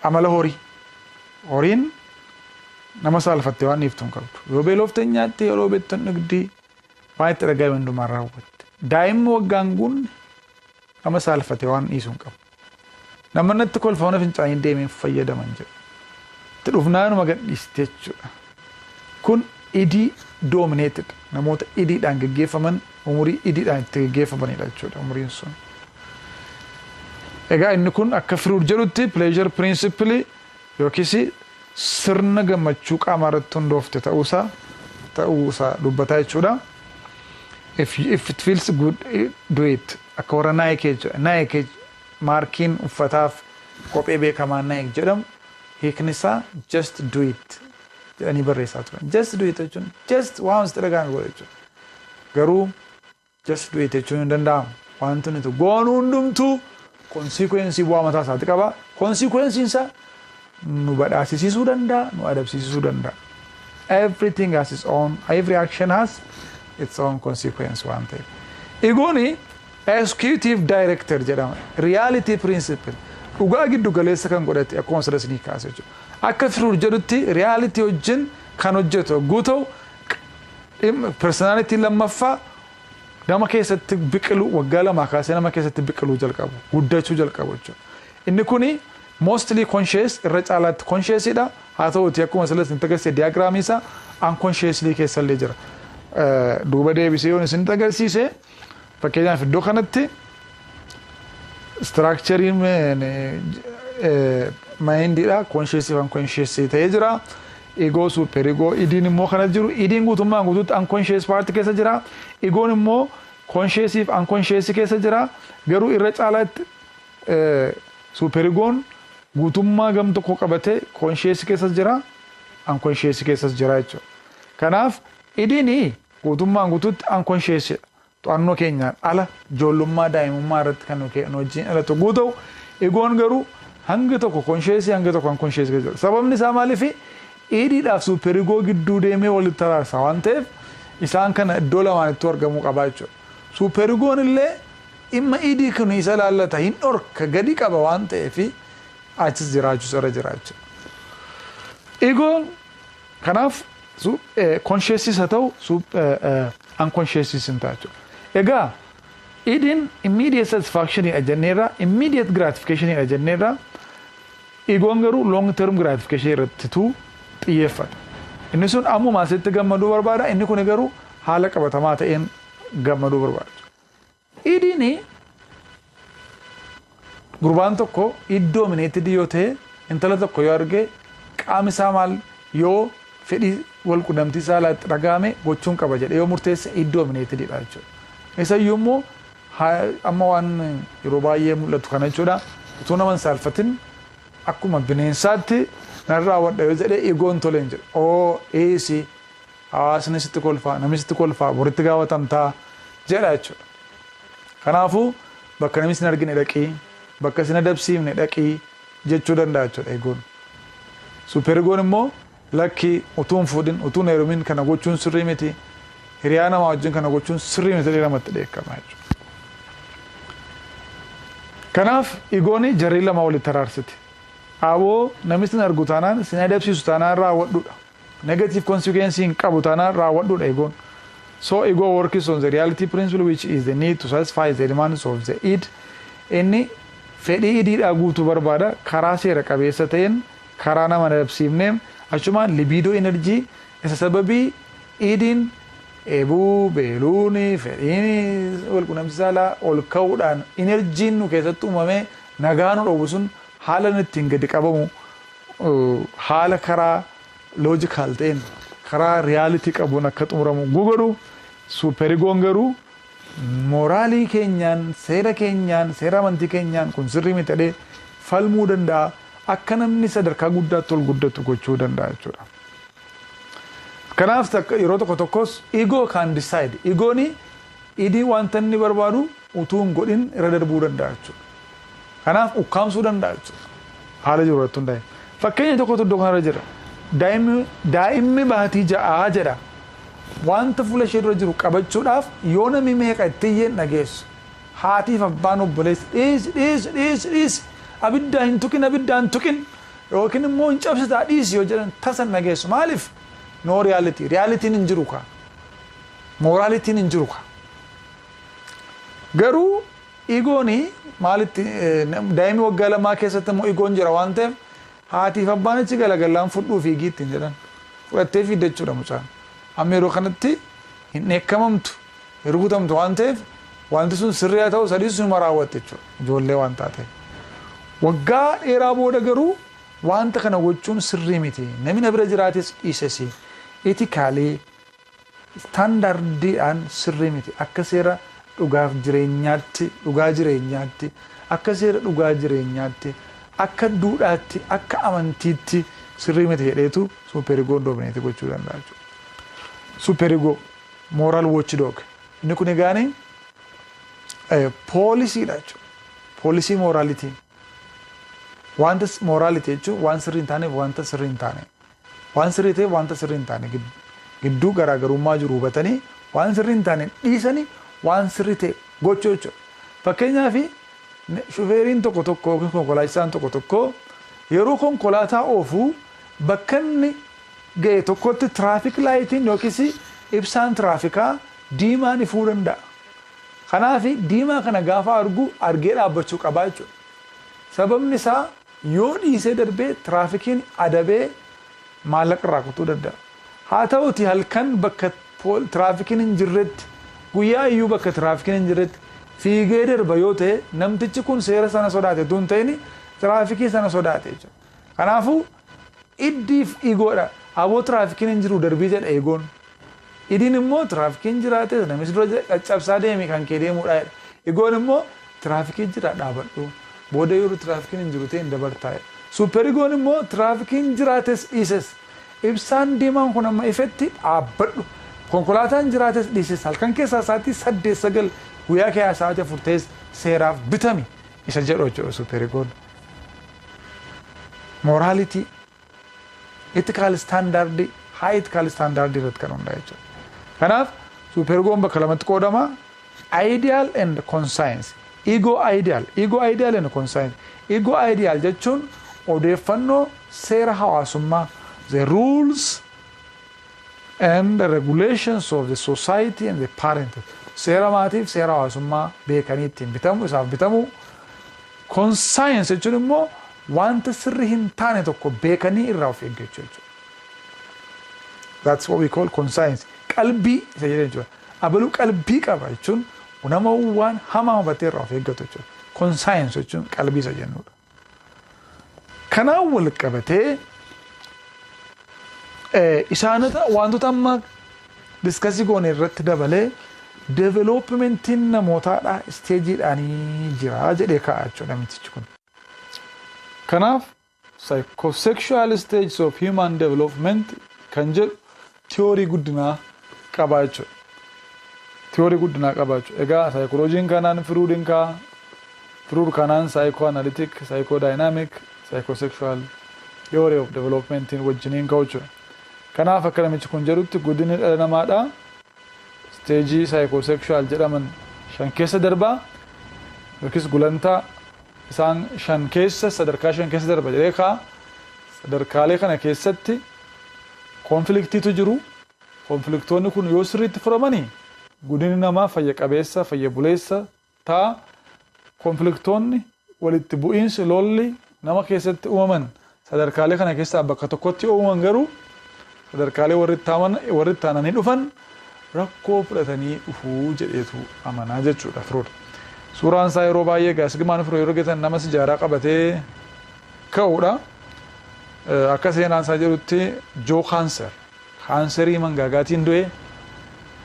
S1: Amala horii. Horiin nama saalfatte waan dhiiftu hin qabdu. Yoo beelofte nyaatti, yoo dheebotte dhugdi, waan itti dhaga'ame hundumaa raawwatte. Daa'imni waggaan guunne nama saalfate waan dhiisu hin qabu. Nama natti kolfa mana fincaanii deemee fayyadaman jedhu. Itti dhufnaanuma gadhiiste jechuudha. Kun id dominated, namoota idiidhaan geggeeffaman, umurii idiidhaan itti geggeeffamanidha jechuudha umuriin sun. Egaa inni kun akka Freud jedhutti pleasure principle yookiis sirna gammachuu qaamaa irratti hundoofte ta'uusaa ta'uu isaa dubbataa jechuudha. If it feels good, do it. Akka warra Nike jechuudha. Nike maarkiin uffataaf kophee beekamaa Nike jedhamu, hiikni isaa "just do it" jedhanii barreessaa turan. "Just do it" jechuun just waan sitti dhaga'ame godha jechuudha. Garuu "just do it" jechuun hin danda'amu. Wanti nuti goonu hundumtuu consequence, bu'aa mataa isaati qaba. Consequenceiin isaa nu badhaasisiisuu danda'a, nu adabsiisuu danda'a. Everything has its own, every action has its own consequence waan ta'eef. Egooni executive director jedhama. Reality principle. Dhugaa giddu galeessa kan godhate, akkuma sila isinii kaase jechuudha. Akka Freud jedhutti, reality wajjin kan hojjetu yogguu ta'u, personality lammaffaa nama keessatti biqilu, waggaa 2 kaasee nama keessatti biqiluu jalqabu, guddachuu jalqabu jechuudha. Inni kuni mostly conscious, irra caalaatti consciousidha. Haa ta'uti, akkuma sila isin agarsiise, diagramii isaa unconsciously keessallee jira. Duuba deebisee yoon isin agarsiise, fakkeenyaaf iddoo kanatti structureiin mindiidha, conscious fi unconscious ta'ee jira. Ego, super ego, idiin immoo kana jiru. Idiin guutummaan guutuutti unconscious part keessa jira. Egoon immoo conscious fi unconscious keessa jira. Garuu irra caalaatti super egoon guutummaa gam tokko qabatee conscious keessa jira, unconscious keessas jira jechuudha. Kanaaf idiin guutummaan guutuutti unconscious, to'annoo keenyaan ala, ijoollummaa, daa'imummaa irratti kan nu wajjin dhalatu yogguu ta'u, egoon garuu hangi tokko conscious, hangi tokko unconscious keessa jira. Sababni isaa maaliifi? Idiidhaaf super ego gidduu deemee walitti araarsa waan ta'eef, isaan kana iddoo lamaanittuu argamuu qabaa jechuudha. Super egoon illee dhimma idii kun isa laallata, hin dhorka, gadi qaba waan ta'eef, achis jiraachuu irra jira jechuudha. Egoon kanaaf consciousis haa ta'u, unconsciousis hin ta'a jechuudha. Egaa idiin immediate satisfaction jenneerra, immediate gratification jenneerra. Egoon garuu long term gratification irrattitu xiyyeeffata. Inni sun ammuma asitti gammaduu barbaada, inni kun garuu haala qabatamaa ta'een gammaduu barbaada. Idiin gurbaan tokko iddoo dominated yoo ta'e, intala tokko yoo arge, qaami isaa maal yoo fedhii wal qunnamtii saalaatti dhaga'ame gochuun qaba jedhee yoo murteesse, id dominatediidha jechuudha. Isayyuu immoo amma waan yeroo baay'ee mul'atu kana jechuudha. Utuu nama hin saalfatin akkuma bineensaatti nan raawwadha yoo jedhee, egoon tolee hin jedhu. Oo, dhiisi, hawaasni sitti kolfaa, namni sitti kolfaa, boritti gaafatamtaa jedha jechuudha. Kanaafuu bakka namni sin argine dhaqii, bakka sin adabsiifne dhaqii jechuu danda'a jechuudha egoon. Super egoon immoo lakkii, utuu hin fuudhin, utuu hin heerumin kana gochuun sirrii miti, hiriyaa namaa wajjin kana gochuun sirrii miti jedhee namatti dheekkama jechuudha. Kanaaf egooni jarri lama walitti araarsiti. Aboo, namni sin argu taanaan, sin adabsiisu taanaan raawwadhuudha. Negative consequence hin qabu taanaan raawwadhuudha egoon. So ego works on the reality principle, which is the need to satisfy the demands of the id. Inni fedhii idiidhaa guutuu barbaada karaa seera qabeessa ta'een, karaa nama adabsiifneem, achumaan libido energy isa sababii idiin eebuu, beeluuni, fedhiin walqunnamtii saalaa ol ka'uudhaan energyn nu keessatti uumamee nagaa nu dhowwu sun, haala inni ittiin gadi qabamu, haala karaa logical ta'een, karaa reality qabuun akka xumuramu godhu. Super egoon garuu moralii keenyaan, seera keenyaan, seera amantii keenyaan kun sirrii miti jedhee falmuu danda'a, akka namni sadarkaa guddaatti ol guddatu gochuu danda'a jechuudha. Kanaaf yeroo tokko tokkos ego can decide. Egooni idii wanta inni barbaadu utuu hin godhin irra darbuu danda'a jechuudha. Kanaaf ukkaamsuu danda'a jechuudha. Haala jiru irratti hundaa'e. Fakkeenya tokkotu iddoo kanarra jira. Daa'imni baatii 6 jedha. Wanta fuula ishee dura jiru qabachuudhaaf yoo namni meeqa itti iyyeen dhageessu. Haatiif abbaan, obboleessi, "Dhiisi, dhiisi, dhiisi, dhiisi, abiddaa hin tuqin, abiddaa hin tuqin," yookiin immoo "Hin cabsitaa, dhiisi" yoo jedhan, tasa hin dhageessu. Maaliif? No reality. Realityn hin jiru kaa. Moralityn hin jiru kaa. Garuu egooni maalitti, daa'imni waggaa 2 keessatti immoo egoon jira waan ta'eef, haatiif abbaan achi galagallaan "Fudhuu, fiigii" ittiin jedhan, fudhattee fiidda jechuudha mucaan. Amma yeroo kanatti hin dheekkamamtu, hin rukutamtu waan ta'eef, wanti sun sirrii haa ta'u sadii sunuma raawwatte jechuudha, ijoollee waan taateef. Waggaa dheeraa booda garuu wanta kana gochuun sirrii miti. Namni na bira jiraates dhiisesi. Ethically Standardiidhaan sirrii miti. Akka seera dhugaaf jireenyaatti, dhugaa jireenyaatti, akka seera dhugaa jireenyaatti, akka duudhaatti, akka amantiitti sirrii miti jedheetu superegoon dominate gochuu danda'a jechuudha. Superego, moral watchdog. Inni kun egaani policydha jechuudha. Policy morality. Wanta morality jechuun waan sirrii hin taaneef wanta sirrii hin taane. Waan sirrii ta'eef wanta sirrii hin taane gidduu garaagarummaa jiru hubatanii, waan sirrii hin taane dhiisanii, waan sirrii ta'e gochuu jechuudha. Fakkeenyaaf, shufeeriin tokko tokko yookiin konkolaachisaan tokko tokko yeroo konkolaataa oofuu bakka inni ga'e tokkotti traffic lightiin yookiis ibsaan tiraafikaa diimaan ifuu danda'a. Kanaaf diimaa kana gaafa argu argee dhaabbachuu qabaa jechuudha. Sababni isaa yoo dhiisee darbee tiraafikiin adabee maallaqa irraa kutuu danda'a. Haa ta'uti, halkan bakka tiraafikiin hin jirretti, guyyaa iyyuu bakka tiraafikiin hin jirretti fiigee darba yoo ta'e, namtichi kun seera sana sodaate utuu hin ta'in tiraafikii sana sodaate jechuudha. Kanaafuu idiif egodha. Aboo, tiraafikiin hin jiru, darbii jedha egoon. Idiin immoo tiraafikiin jiraate namichi dura caccabsaa deemi, kan kee deemuudha jedha. Egoon immoo tiraafikiin jira, dhaabadhu. Booda yeroo tiraafikiin hin jiru ta'e hin dabartaa jedha. Superegoon immoo tiraafikiin jiraates dhiises, ibsaan diimaan kun amma ifetti dhaabbadhu. Konkolaataan jiraates dhiises, halkan keessaa sa'aatii 8, 9, guyyaa keessaa sa'aatii 4 ta'es seeraaf bitami isa jedhu jechuudha superegoon. Morality, ethical standard, high ethical standard irratti kan hundaa'e jechuudha. Kanaaf superegoon bakka lamatti qoodama: ideal and conscience. Ego ideal, ego ideal and conscience. Ego ideal jechuun odeeffannoo seera hawaasummaa, the rules and the regulations of the society and the parent, seera maatiif seera hawaasummaa beekanii ittiin bitamu, isaaf bitamu. Conscience jechuun immoo wanta sirri hin taane tokko beekanii irraa of eeggachuu jechuudha. That's what we call conscience. Qalbii isa jedhan jechuudha. Abaluu qalbii qaba jechuun nama waan hamaa hubatee irraa of eeggatu jechuudha. Conscience jechuun qalbii isa jennudha. Kanaan wal qabatee isaanota wantoota amma discuss goone irratti dabalee developmentiin namootaadha stageiidhaanii jira jedhee kaa'a jechuudha namtichi kun. Kanaaf psychosexual stages of human development kan jedhu tiyoorii guddinaa qaba jechuudha. Tiyoorii guddinaa qaba jechuudha. Egaa saayikolojiin kanaan Freudin kaa, Freud kanaan psychoanalytic, psychodynamic, psychosexual theory of developmentiin wajjiniin ka'u jechuudha. Kanaaf akka namichi kun jedhutti guddinni dhala namaadha stage psychosexual jedhaman shan keessa darbaa, yookiis gulantaa isaan shan keessa, sadarkaa shan keessa darba jedhee kaa. Sadarkaalee kana keessatti conflictiitu jiru. Conflictoonni kun yoo sirriitti furamanii guddinni namaa fayya qabeessa, fayya buleessa ta'a. Conflictoonni, walitti bu'iinsi, lolli nama keessatti uumaman sadarkaalee kana keessaa bakka tokkotti uumaman garuu sadarkaalee warri itti aananii dhufan rakkoo fudhatanii dhufuu jedheetu amanaa jechuudha Freud. Suuraan isaa yeroo baay'ee egaa Sigmund Freud yeroo argitan nama sijaaraa qabatee ka'uudha. Akka seenaan isaa jedhutti jaw cancer, kaanserii mangaagaatiin du'e.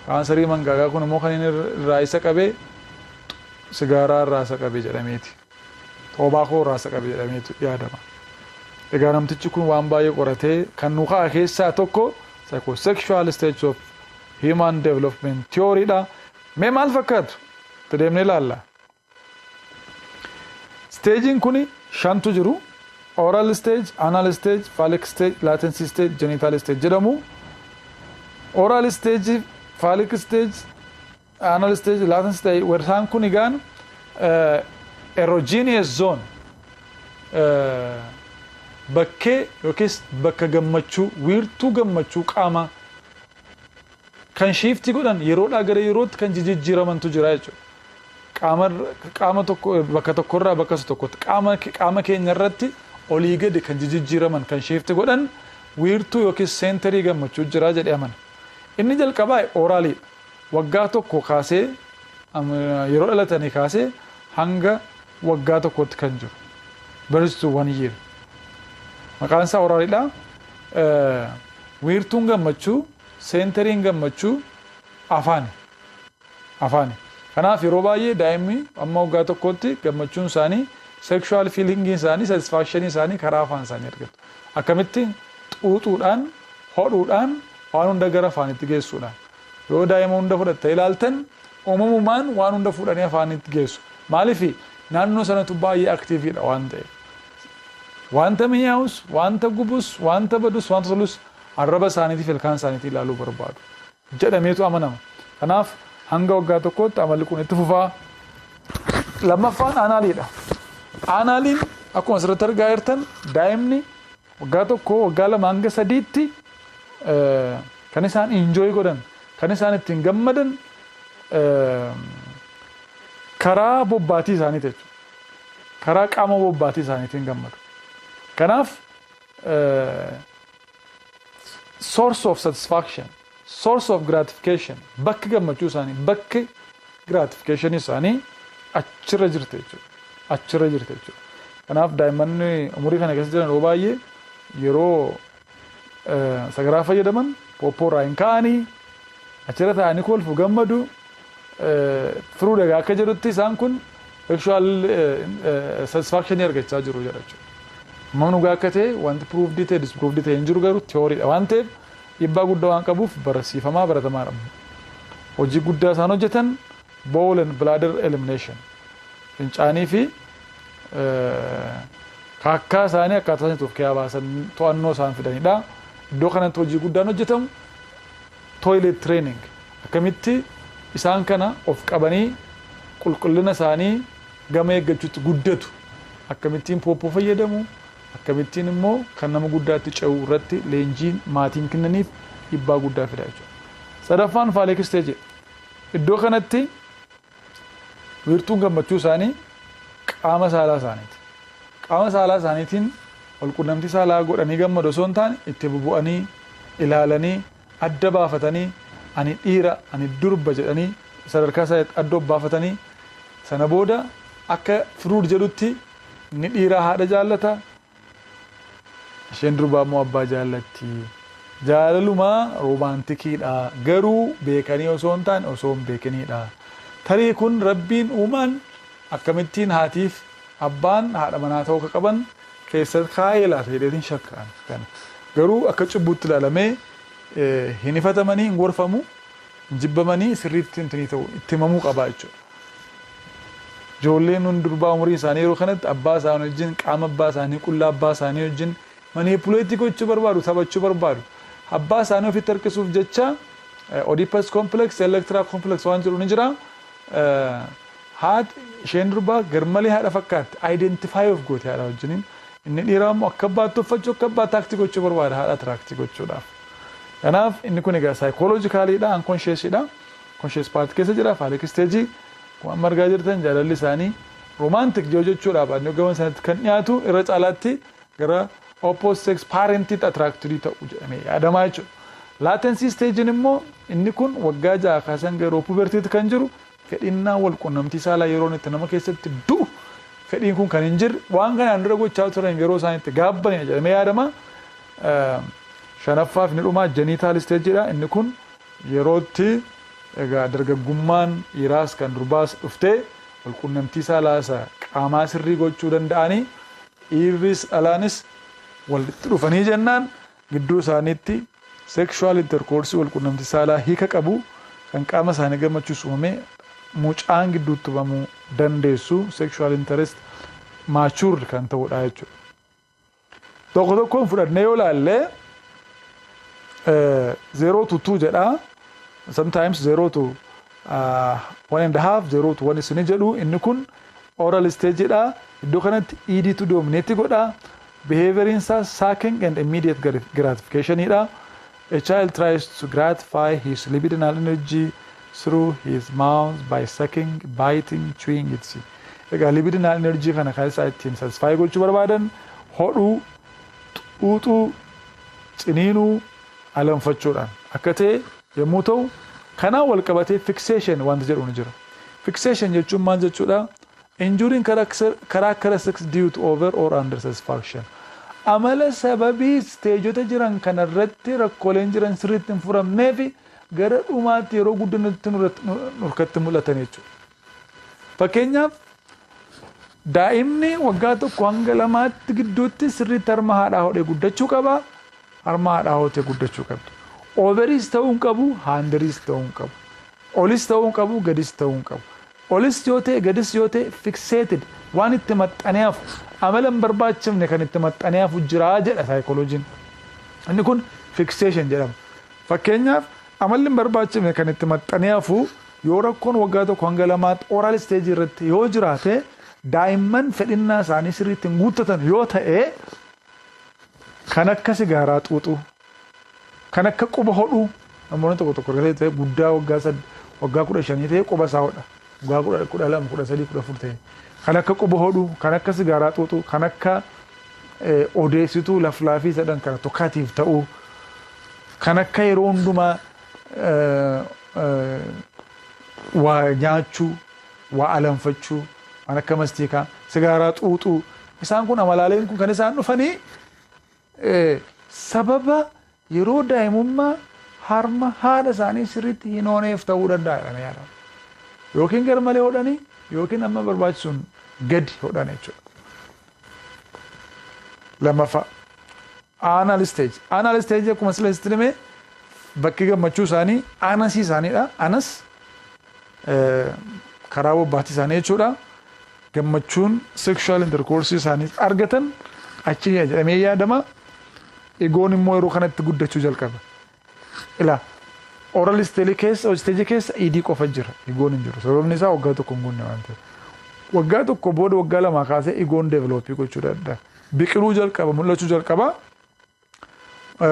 S1: Kaanserii mangaagaa kun immoo kan inni irraa isa qabe sigaaraa irraa isa qabe jedhameeti. Tobacco irraa isa qabe jedhameetu yaadama. Egaa namtichi kun waan baay'ee qoratee kan nu ka'a keessaa tokko psychosexual stage of human development theory dha. Mee maal fakkaatu? Itti deemnee ilaalla. Stageiin kun shantu jiru. Oral stage, anal stage, phallic stage, latency stage, genital stage jedhamu. Oral stage, phallic stage, anal stage, latency stage, isaan kun egaan erogenous zone, bakkee yookiis bakka gammachuu, wiirtuu gammachuu qaamaa kan shift godhan, yeroodhaa gara yerootti kan jijjiiramantu jira jechuudha. Qaama tokko bakka tokkorraa bakka tokkotti qaama keenya irratti olii gadi kan jijjiiraman, kan shift godhan, wiirtuu yookiis center gammachuu jira jedhee amana. Inni jalqabaa oraliidha. Waggaa 1 kaasee, yeroo dhalatanii kaasee hanga waggaa 1tti kan jiru. Birth to one year. Maqaan isaa oraliidha. Wiirtuun gammachuu, centeriin gammachuu Afaani. Afaani. Kanaaf yeroo baay'ee daa'imni amma waggaa tokkotti gammachuun isaanii, sexual feeling isaanii, satisfaction isaanii karaa afaan isaanii argatu. Akkamitti? Xuuxuudhaan, hodhuudhaan, waan hunda gara afaanitti geessuudhaan. Yoo daa'ima hunda fudhattee ilaaltan, uumamumaan waan hunda fuudhanii afaanitti geessu. Maaliif? Naannoo sanatu baay'ee active dha waan ta'eef. Wanta mi'aawus, wanta gubus, wanta badus, wanta tolus arraba isaaniitiif ilkaan isaaniitii ilaaluu barbaadu jedhameetu amanama. Kanaaf hanga waggaa tokkootti amalli kun itti fufaa. Lammaffaan analiidha. Analiin akkuma asirratti argaa jirtan, daa'imni waggaa 1, waggaa 2 hanga 3tti kan isaan enjoy godhan, kan isaan ittiin gammadan karaa bobbaatii isaaniiti jechuudha. Karaa qaama bobbaatii isaaniitiin gammadu. Kanaaf source of satisfaction, source of gratification, bakki gammachuu isaanii, bakki gratification isaanii achirra jirti jechuudha. Achirra jirti jechuudha. Kanaaf daa'imman umurii kana keessa jiran yeroo baay'ee yeroo sagaraa fayyadaman pooppoo irraa hin ka'anii, achirra taa'anii kolfu, gammadu. Freud egaa akka jedhutti isaan kun sexual satisfaction argachaa jiru jedha jechuudha. Amma dhugaa akka ta'e wanti proved ta'e, disproved ta'e hin jiru, garuu theory dha waan ta'eef dhiibbaa guddaa waan qabuuf barsiifamaa baratamaadha. Hojii guddaa isaan hojjetan bowel and bladder elimination, fincaanii fi kaakkaa isaanii akkaataa isaanii of keessaa baasan to'annoo isaan fidanidha. Iddoo kanatti hojii guddaan hojjetamu toilet training, akkamitti isaan kana of qabanii qulqullina isaanii gama eeggachuutti guddatu, akkamittiin pooppoo fayyadamu, akkamittiin immoo kan nama guddaatti ce'u irratti leenjiin maatiin kennaniif dhiibbaa guddaa fida jechuudha. Sadaffaan phallic stage. Iddoo kanatti wiirtuun gammachuu isaanii qaama saalaa isaaniiti. Qaama saalaa isaaniitiin walqunnamtii saalaa godhanii gammadu osoo hin taane, itti bubu'anii ilaalanii adda baafatanii, ani dhiira, ani durba jedhanii sadarkaa isaa adda baafatanii, sana booda akka Freud jedhutti inni dhiiraa haadha jaallata, isheen durbaa immoo abbaa jaallatti. Jaalalumaa romantic iidha, garuu beekanii osoo hin taane osoo hin beekiniidha. Tarii kun Rabbiin uumaan akkamittiin haatiif abbaan haadha manaa ta'uu akka qaban keessa kaa'ee laata jedheetiin shakkaan kana. Garuu akka cubbuutti ilaalamee hin ifatamanii, hin gorfamu, hin jibbamanii, sirriitti hin ta'u, itti himamuu qabaa jechuudha. Ijoolleen hun durbaa umurii isaanii yeroo kanatti abbaa isaanii wajjin, qaama abbaa isaanii, qullaa abbaa isaanii wajjin manipulate gochuu barbaadu, taphachuu barbaadu. Abbaa isaanii ofitti harkisuuf jecha Oedipus complex, Electra complex waan jedhu ni jira. Haati isheen durbaa garmalee haadha fakkaatti, identify of goote haadha wajjiniin. Inni dhiiraa immoo akka abbaatti uffachuu, akka abbaatti act gochuu barbaada haadha attract gochuudhaaf. Kanaaf inni kun egaa psychological iidha, unconscious idha. Conscious part keessa jira phallic stage. Akkuma amma argaa jirtan, jaalalli isaanii romantic jiru jechuudha. Baannoo gama sanatti kan dhiyaatu irra caalaatti gara opposite sex parent iitti attracted ta'u jedhamee yaadamaa jechuudha. Latency stage in immoo inni kun waggaa 6 kaasan yeroo puberty tti kan jiru, fedhinnaa wal qunnamtii saalaa yeroo itti nama keessatti du'u, fedhiin kun kan hin jirre, waan kanaan dura gochaa turan yeroo isaan itti gaabbanidha jedhamee yaadama. Shanaffaaf inni dhumaa genital stage idha. Inni kun yerootti egaa dargaggummaan dhiiraas kan durbaas dhuftee walqunnamtii saalaa isa qaamaa sirrii gochuu danda'anii, dhiirris dhalaanis walitti dhufanii jennaan gidduu isaaniitti sexual intercourse, walqunnamtii saalaa hiika qabu kan qaama isaanii gammachiisu uumamee mucaan gidduutti hubamuu dandeessu, sexual interest mature kan ta'udha jechuudha. Tokko tokkoon fudhannee yoo ilaalle, 0 to 2 jedha. Sometimes 0 to 1.5, 0 to 1 isini jedhu. Inni kun oral stage dha. Iddoo kanatti id tu dominate godha. Behavior isaa sucking and immediate gratification dha. A child tries to gratify his libidinal energy through his mouth by sucking, biting, chewing, etc. Egaa libidinal energy kana kan isaa ittiin satisfy gochuu barbaadan hodhuu, xuuxuu, ciniinuu, alanfachuudhaan akka ta'e yommuu ta'u, kanaan wal qabatee fixation wanta jedhu ni jira. Fixation jechuun maal jechuudha? Enduring characteristics due to over or under satisfaction. Amala sababii stage ota jiran kanarratti rakkooleen jiran sirriitti hin furamnee fi gara dhumaatti yeroo guddinatti nurkatti mul'atan jechuudha. Fakkeenyaaf, daa'imni waggaa 1 hanga 2tti gidduutti sirriitti harma haadhaa hodhee guddachuu qaba. Harma haadhaa hodhee guddachuu qabdi. Overiis ta'uu hin qabu, underiis ta'uu hin qabu. Olis ta'uu hin qabu, gadis ta'uu hin qabu. Olis yoo ta'e, gadis yoo ta'e, fixated waan itti maxxanee hafu, amala hin barbaachifne kan itti maxxanee hafu jiraa jedha saayikoloojiin. Inni kun fixation jedhama. Fakkeenyaaf, amalli hin barbaachifne kan itti maxxanee hafu yoo rakkoon waggaa 1 hanga 2tti oral stageii irratti yoo jiraate, daa'imman fedhinnaa isaanii sirriitti hin guuttatan yoo ta'e, kan akka sigaaraa xuuxuu, kan akka quba hodhuu. Namoonni tokko tokko ta'e guddaa waggaa 15 ta'e quba isaa hodha, waggaa 12, 13, 14 ta'e, kan akka quba hodhuu, kan akka sigaaraa xuuxuu, kan akka odeessituu laflaafii jedhan kana tokkaatiif ta'uu, kan akka yeroo hundumaa waa nyaachuu, waa alanfachuu, waan akka mastiikaa, sigaaraa xuuxuu, isaan kun amalaaleen kun kan isaan dhufanii sababa yeroo daa'imummaa harma haadha isaanii sirriitti hin hooneef ta'uu danda'a jedhamee yaadama. Yookiin gar malee hodhanii yookiin amma barbaachisuun gadi hodhan jechuudha. Lammaffaa, anal stage. Anal stage akkuma sila sitti hime, bakki gammachuu isaanii anusii isaaniidha. Anus karaa bobbaatii isaanii jechuudha. Gammachuun sexual intercourse isaanii argatan achi jedhamee yaadama. Egoon immoo yeroo kanatti guddachuu jalqaba. Ilaa, oral stage keessa, stage keessa idii qofa jira. Egoon hin jiru. Sababni isaa waggaa 1 hin guunne waan ta'eef. Waggaa 1 booda, waggaa 2 kaasee egoon developii gochuu danda'a. Biqiluu jalqaba, mul'achuu jalqaba.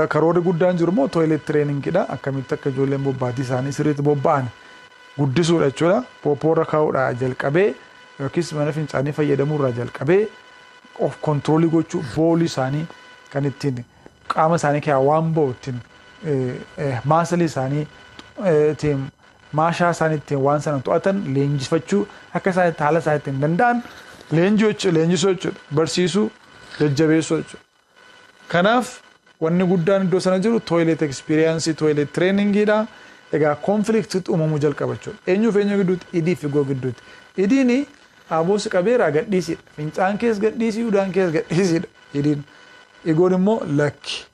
S1: Karoorri guddaan jiru immoo toilet trainingidha. Akkamitti akka ijoolleen bobbaatii isaanii sirriitti bobba'an guddisuudha jechuudha. Pooppoorra kaa'uudhaa jalqabee yookiis mana fincaanii fayyadamuurraa jalqabee of controlii gochuu, bowelii isaanii kan ittiin qaama isaanii keessaa waan ba'u ittiin muscleii isaanii ittiin maashaa isaanii ittiin waan sana to'atan leenjifachuu, akka isaan itti haala isaanii ittiin danda'an leenjisuu jechuudha. Barsiisuu, jajjabeessuu jechuudha. Kanaaf wanni guddaan iddoo sana jiru toilet experienceii, toilet trainingiidha. Egaa conflictiitti uumamuu jalqaba jechuudha. Eenyuuf eenyu gidduutti? Idii fi ego gidduutti. Idiin aboos qabeeraa gadhiisidha. Fincaan kees gadhiisii, udaan kees gadhiisidha. Idiin. Egoon immoo lakki.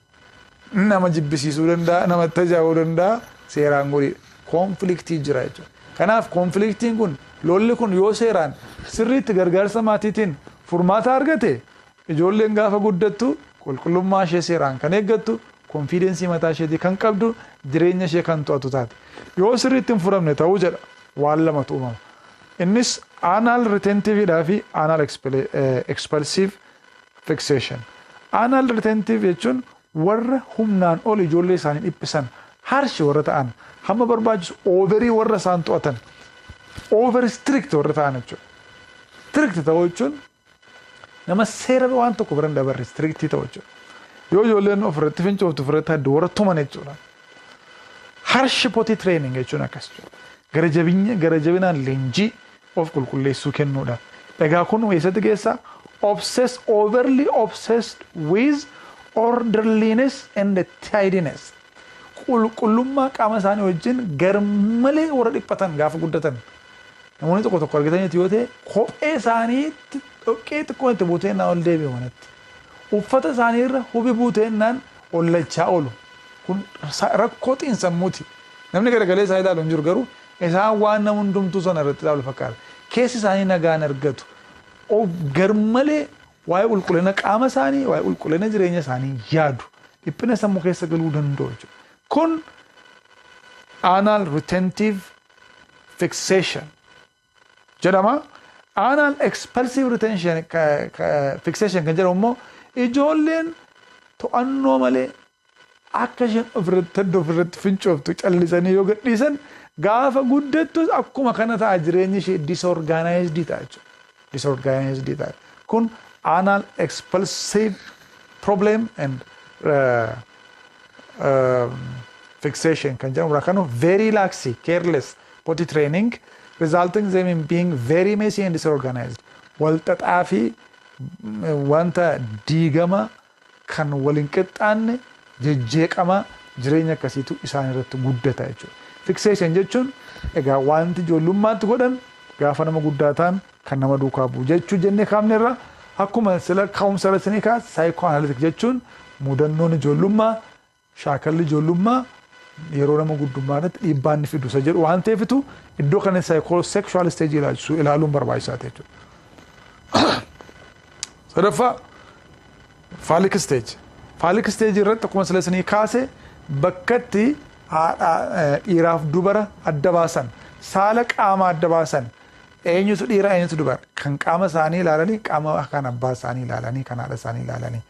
S1: Nama jibbisiisuu danda'a, nama tajaajiluu danda'a, seeraan godhiidha. Conflictii jira jechuudha. Kanaaf conflictiin kun, lolli kun yoo seeraan sirriitti gargaarsa maatiitiin furmaata argate, ijoolleen gaafa guddattu qulqullummaa ishee seeraan kan eeggattu, confidenceii mataa isheetii kan qabdu, jireenya ishee kan to'atu taate. Yoo sirriitti hin furamne ta'uu jedha, waan lamatu uumama. Innis anal retentiveidhaa fi anal expulsive fixation. Anal retentive jechuun warra humnaan ol ijoollee isaanii dhiphisan, harsh warra ta'an, hamma barbaachisu overii warra isaan to'atan, over strict warra ta'an jechuudha. Strict ta'uu jechuun nama seera waan tokko bira hin dabarre strictii ta'u jechuudha. Yoo ijoolleen ofirratti fincooftu ofirratti haddu warra tuman jechuudha. Harsh potty training jechuun akkas jechuudha. Gara jabinya gara jabinaan leenjii of qulqulleessuu kennuudha. Egaa kun eessatti geessa? Obsessed, overly obsessed with orderliness and tidiness. Qulqullummaa qaama isaanii wajjin garmalee warra dhiphatan gaafa guddatan. Namoonni tokko tokko argataniiti yoo ta'e, kophee isaaniitti dhoqqee xiqqoo itti buuteennaan ol deebi'u manatti. Uffata isaanii irra hubi buuteennaan ol lachaa oolu. Kun rakkoo xiinsammuuti. Namni garagalee isaa ilaalu hin jiru, garuu isaan waan nama hundumtuu sana irratti ilaalu fakkaata. Keessi isaanii nagaan argatu. Garmalee waa'ee qulqullina qaama isaanii, waa'ee qulqullina jireenya isaanii yaadu. Dhiphina sammuu keessa galuu danda'u jechuudha. Kun anal retentive fixation jedhama. Anal expulsive retention fixation kan jedhamu immoo ijoolleen to'annoo malee akka isheen ofirratti ofirratti fincooftu callisanii yoo gadhiisan, gaafa guddattus akkuma kana ta'a, jireenyi ishee disorganized ta'a jechuudha. Disorganized ta'a. Kun anal expulsive problem and fixation kan jedhamu kan very laxy, careless potty training resulting them in being very messy and disorganized. Wal xaxaa fi wanta diigama kan wal hin qixxaanne jejjeeqama Jireenya akkasiitu isaan irratti guddata jechuudha. Fixation jechuun egaa wanti ijoollummaatti godhan gaafa nama guddaa ta'an kan nama duukaa bu'u jechuu jennee kaafne irra, akkuma sila ka'umsa irratti ni kaas, psychoanalytic jechuun mudannoon ijoollummaa, shaakalli ijoollummaa yeroo nama guddummaa irratti dhiibbaa inni fidu isa jedhu waan ta'eefitu iddoo kana psychosexual stage ilaalchisu ilaaluun barbaachisaa ta'e jechuudha. Sadaffaa, phallic stage. Phallic stage irratti akkuma sila isinii kaase bakkatti dhiiraaf dubara adda baasan, saala qaama adda baasan, eenyutu dhiira, eenyutu dubara, kan qaama isaanii ilaalanii, qaama kan abbaa isaanii ilaalanii, kan haadha isaanii ilaalanii,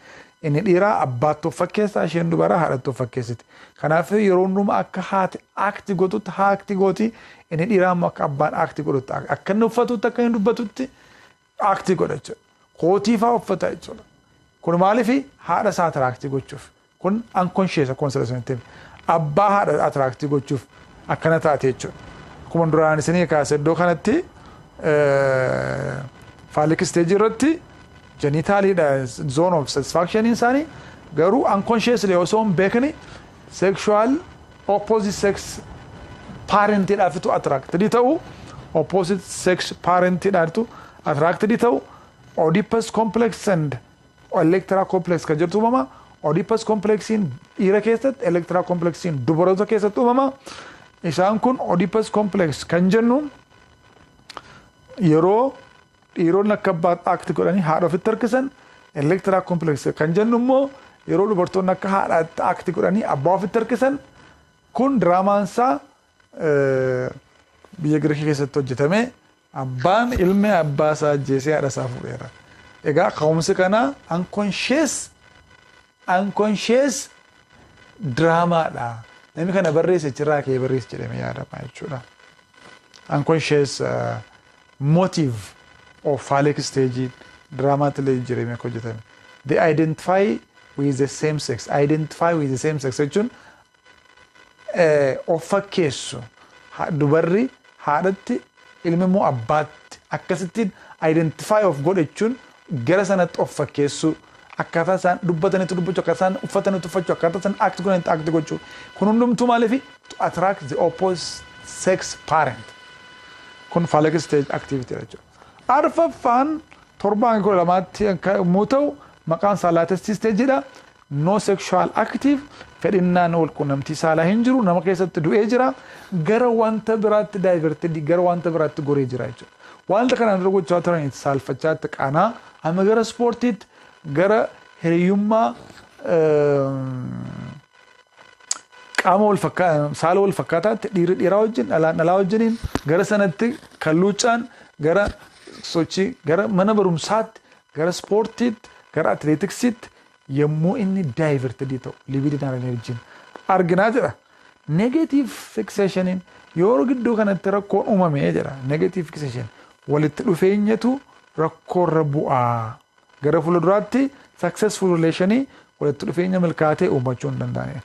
S1: inni dhiiraa abbaatti of fakkeessa, isheen dubaraa haadhatti of fakkeessiti. Kanaaf yeroo hundumaa akka haati act gootutti act gooti, inni dhiiraa immoo akka abbaan act godhutti, akka inni uffatutti, akka inni dubbatutti act godha jechuudha. Kootii fa'aa uffata jechuudha. Kun maaliif? Haadha isaa attract gochuuf. Kun unconscious, akkuma sila isinitti, abbaa haadha attract gochuuf akkana taate jechuudha. Akkuma duraan isinii kaase, iddoo kanatti phallic stage irratti genitaliidha zone of satisfaction isaanii, garuu unconsciously osoo hin beekni sexual opposite sex parentiidhaafitu attracted ta'u, opposite sex parentiidhaatu attracted ta'u. Oedipus complex and Electra complex kan jirtu uumama. Oedipus complexiin dhiira keessatti, Electra complexiin dubaroota keessatti uumama. Isaan kun Oedipus complex kan jennu yeroo dhiironni akka abbaatti act godhanii haadha ofitti harkisan, Electra complex kan jennu immoo yeroo dubartoonni akka haadhaatti act godhanii abbaa ofitti harkisan. Kun diraamaan isaa biyya Giriikii keessatti hojjetame. Abbaan ilmi abbaa isaa ajjeesee haadha isaa fuudheera. Egaa ka'umsi kanaa unconscious diraamaadha. Namni kana barreesse achirraa ka'ee barreesse jedhamee yaadama jechuudha. Unconscious motive of phallic stage diraamaatti illee jijjiiramee akka hojjetame. They identify with the same sex. Identify with the same sex jechuun of fakkeessu. Dubarri haadhatti, ilmi immoo abbaatti, akkasittiin identify of godhe jechuun gara sanatti of fakkeessu, akkaataa isaan dubbatanitti dubbachuu, akkaataa isaan uffatanitti uffachuu, akkaataa isaan act godhanitti act gochuu. Kun hundumtuu maaliif? To attract the opposite sex parent. Kun phallic stage activity jechuudha. Arfaffaan 7 hanga 12tti yommuu ta'u, maqaan isaa latency stage dha. No sexual active, fedhinnaan wal quunnamtii saalaa hin jiru, nama keessatti du'ee jira, gara wanta biraatti diverted, gara wanta biraatti goree jira jechuudha. Wanta kanaan dura gochaa turan saalfachaatti qaanaa amma gara ispoortiitti, gara hiriyyummaa qaama wal saala wal fakkaataatti, dhiirri dhiiraa wajjin, dhalaan dhalaa wajjiniin, gara sanatti kan luuccaan, gara sochii gara mana barumsaatti, gara ispoortiitti, gara atileetiksiitti yommuu inni diverted ta'u libidinal energyn arginaa jedha. Negative fixationiin yeroo gidduu kanatti rakkoon uumamee jedha. Negative fixation, walitti dhufeenyatu rakkoorra bu'aa. Gara fuulduraatti successful relationii, walitti dhufeenya milkaa'aa uumachuu hin danda'anidha.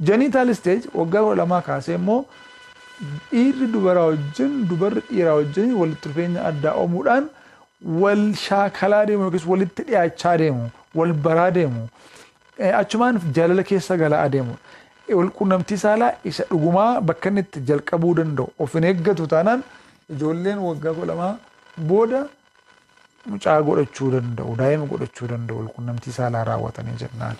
S1: Genital stage waggaa 12 kaasee immoo dhiirri dubaraa wajjin, dubarri dhiiraa wajjin walitti dhufeenya addaa uumuudhaan wal shaakalaa deemu yookiis walitti dhiyaachaa deemu, wal baraa deemu, achumaan jaalala keessa galaa adeemu. Wal quunnamtii saalaa isa dhugumaa bakka inni itti jalqabuu danda'u of hin eeggatu taanaan ijoolleen waggaa 12 booda mucaa godhachuu danda'u, daa'ima godhachuu danda'u wal quunnamtii saalaa raawwatanii jennaan.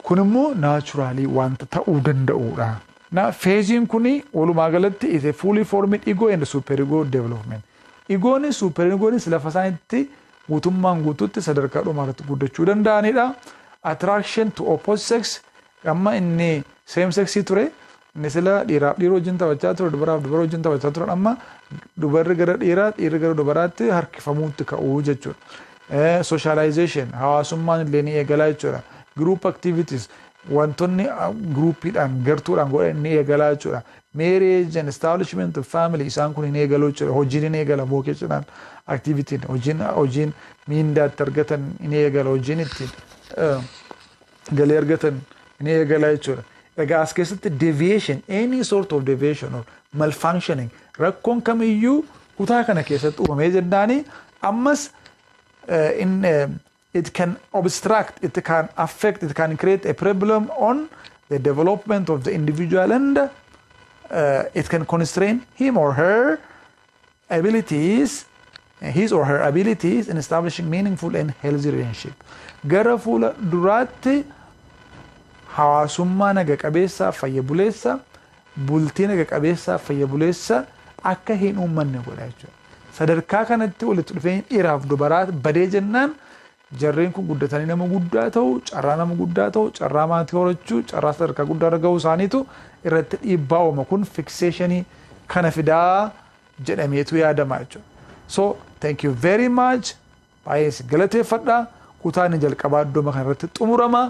S1: Kun immoo naturally wanta ta'uu danda'udha. Na phaseiin kuni walumaa galatti is a fully formed ego and super ego development. Egoonis super egoonis lafa isaanitti guutummaan guutuutti sadarkaa dhumaa irratti guddachuu danda'anidha. Attraction to opposite sex, amma inni same sexii ture, inni sila dhiiraaf dhiira wajjin taphachaa ture, dubaraaf dubara wajjin taphachaa turan, amma dubarri gara dhiiraa, dhiirri gara dubaraatti harkifamuutti ka'uu jechuudha. Socialization, hawaasummaan illee ni eegalaa jechuudha. Group activities, wantoonni groupiidhaan, gartuudhaan godhan ni eegalaa jechuudha. Marriage and establishment of family, isaan kun ni eegaluu jechuudha. Hojiin ni eegala, vocational activity, hojiin miindaatti argatan ni eegala, hojiin ittiin galii argatan ni eegala jechuudha. Egaa as keessatti deviation, any sort of deviation or malfunctioning, rakkoon kamiyyuu kutaa kana keessatti uumamee jennaani ammas in it can obstruct, it can affect, it can create a problem on the development of the individual and it can constrain him or her abilities, his or her abilities in establishing meaningful and healthy relationship. Gara fuula duraatti hawaasummaa naga qabeessaa fayya buleessa, bultii naga qabeessaa fayya buleessa akka hin uummanne godha jechuudha. Sadarkaa kanatti walitti dhufeenyi dhiiraaf dubaraa badee jennaan, jarreen kun guddatanii nama guddaa ta'u, carraa nama guddaa ta'u, carraa maatii horachuu, carraa sadarkaa guddaa irra gahuu isaaniitu irratti dhiibbaa uuma. Kun fixationii kana fidaa jedhameetu yaadama jechuudha. So thank you very much. Baay'ee si galateeffadha. Kutaan inni jalqabaa iddoo kana irratti xumurama.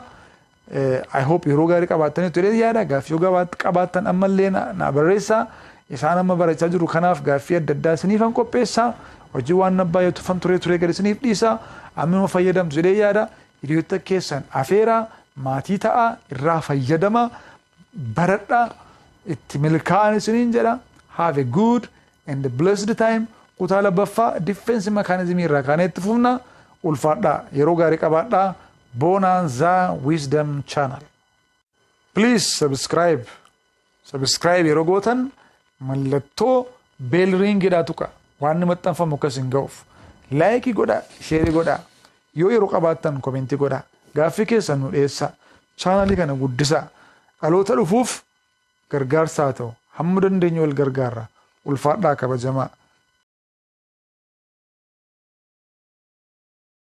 S1: I hope yeroo gaarii qabaattanii ture yaada. Gaaffii yoo qabaattan ammallee na barreessaa. Isaan amma barachaa jiru kanaaf gaaffii adda addaa isiniifan qopheessaa. Hojii waan baay'eetu fan turee turee gadi isiniif dhiisa. Ammuma fayyadamtu jedhee yaada. Hiriyoota keessan afeeraa, maatii ta'a, irraa fayyadama, baradhaa, itti milkaa'an isiniin jedha. Have a good and blessed time. Kutaa lammaffaa defense mechanism irraa kaanee itti fufna. Ulfaadhaa, yeroo gaarii qabaadhaa. Bonanza Wisdom Channel. Please subscribe. Subscribe yeroo gootan mallattoo bell ringiidhaa tuqa. Waan maxxanfamu akkas hin ga'uuf. Like godhaa, share godhaa. Yoo yeroo qabaattan comment godhaa. Gaaffii keessan nu dhiyeessaa. Channelii kana guddisaa. Dhaloota dhufuuf gargaarsaa ta'u. Hamma dandeenyu wal gargaarra. Ulfaadhaa, kabajamaa.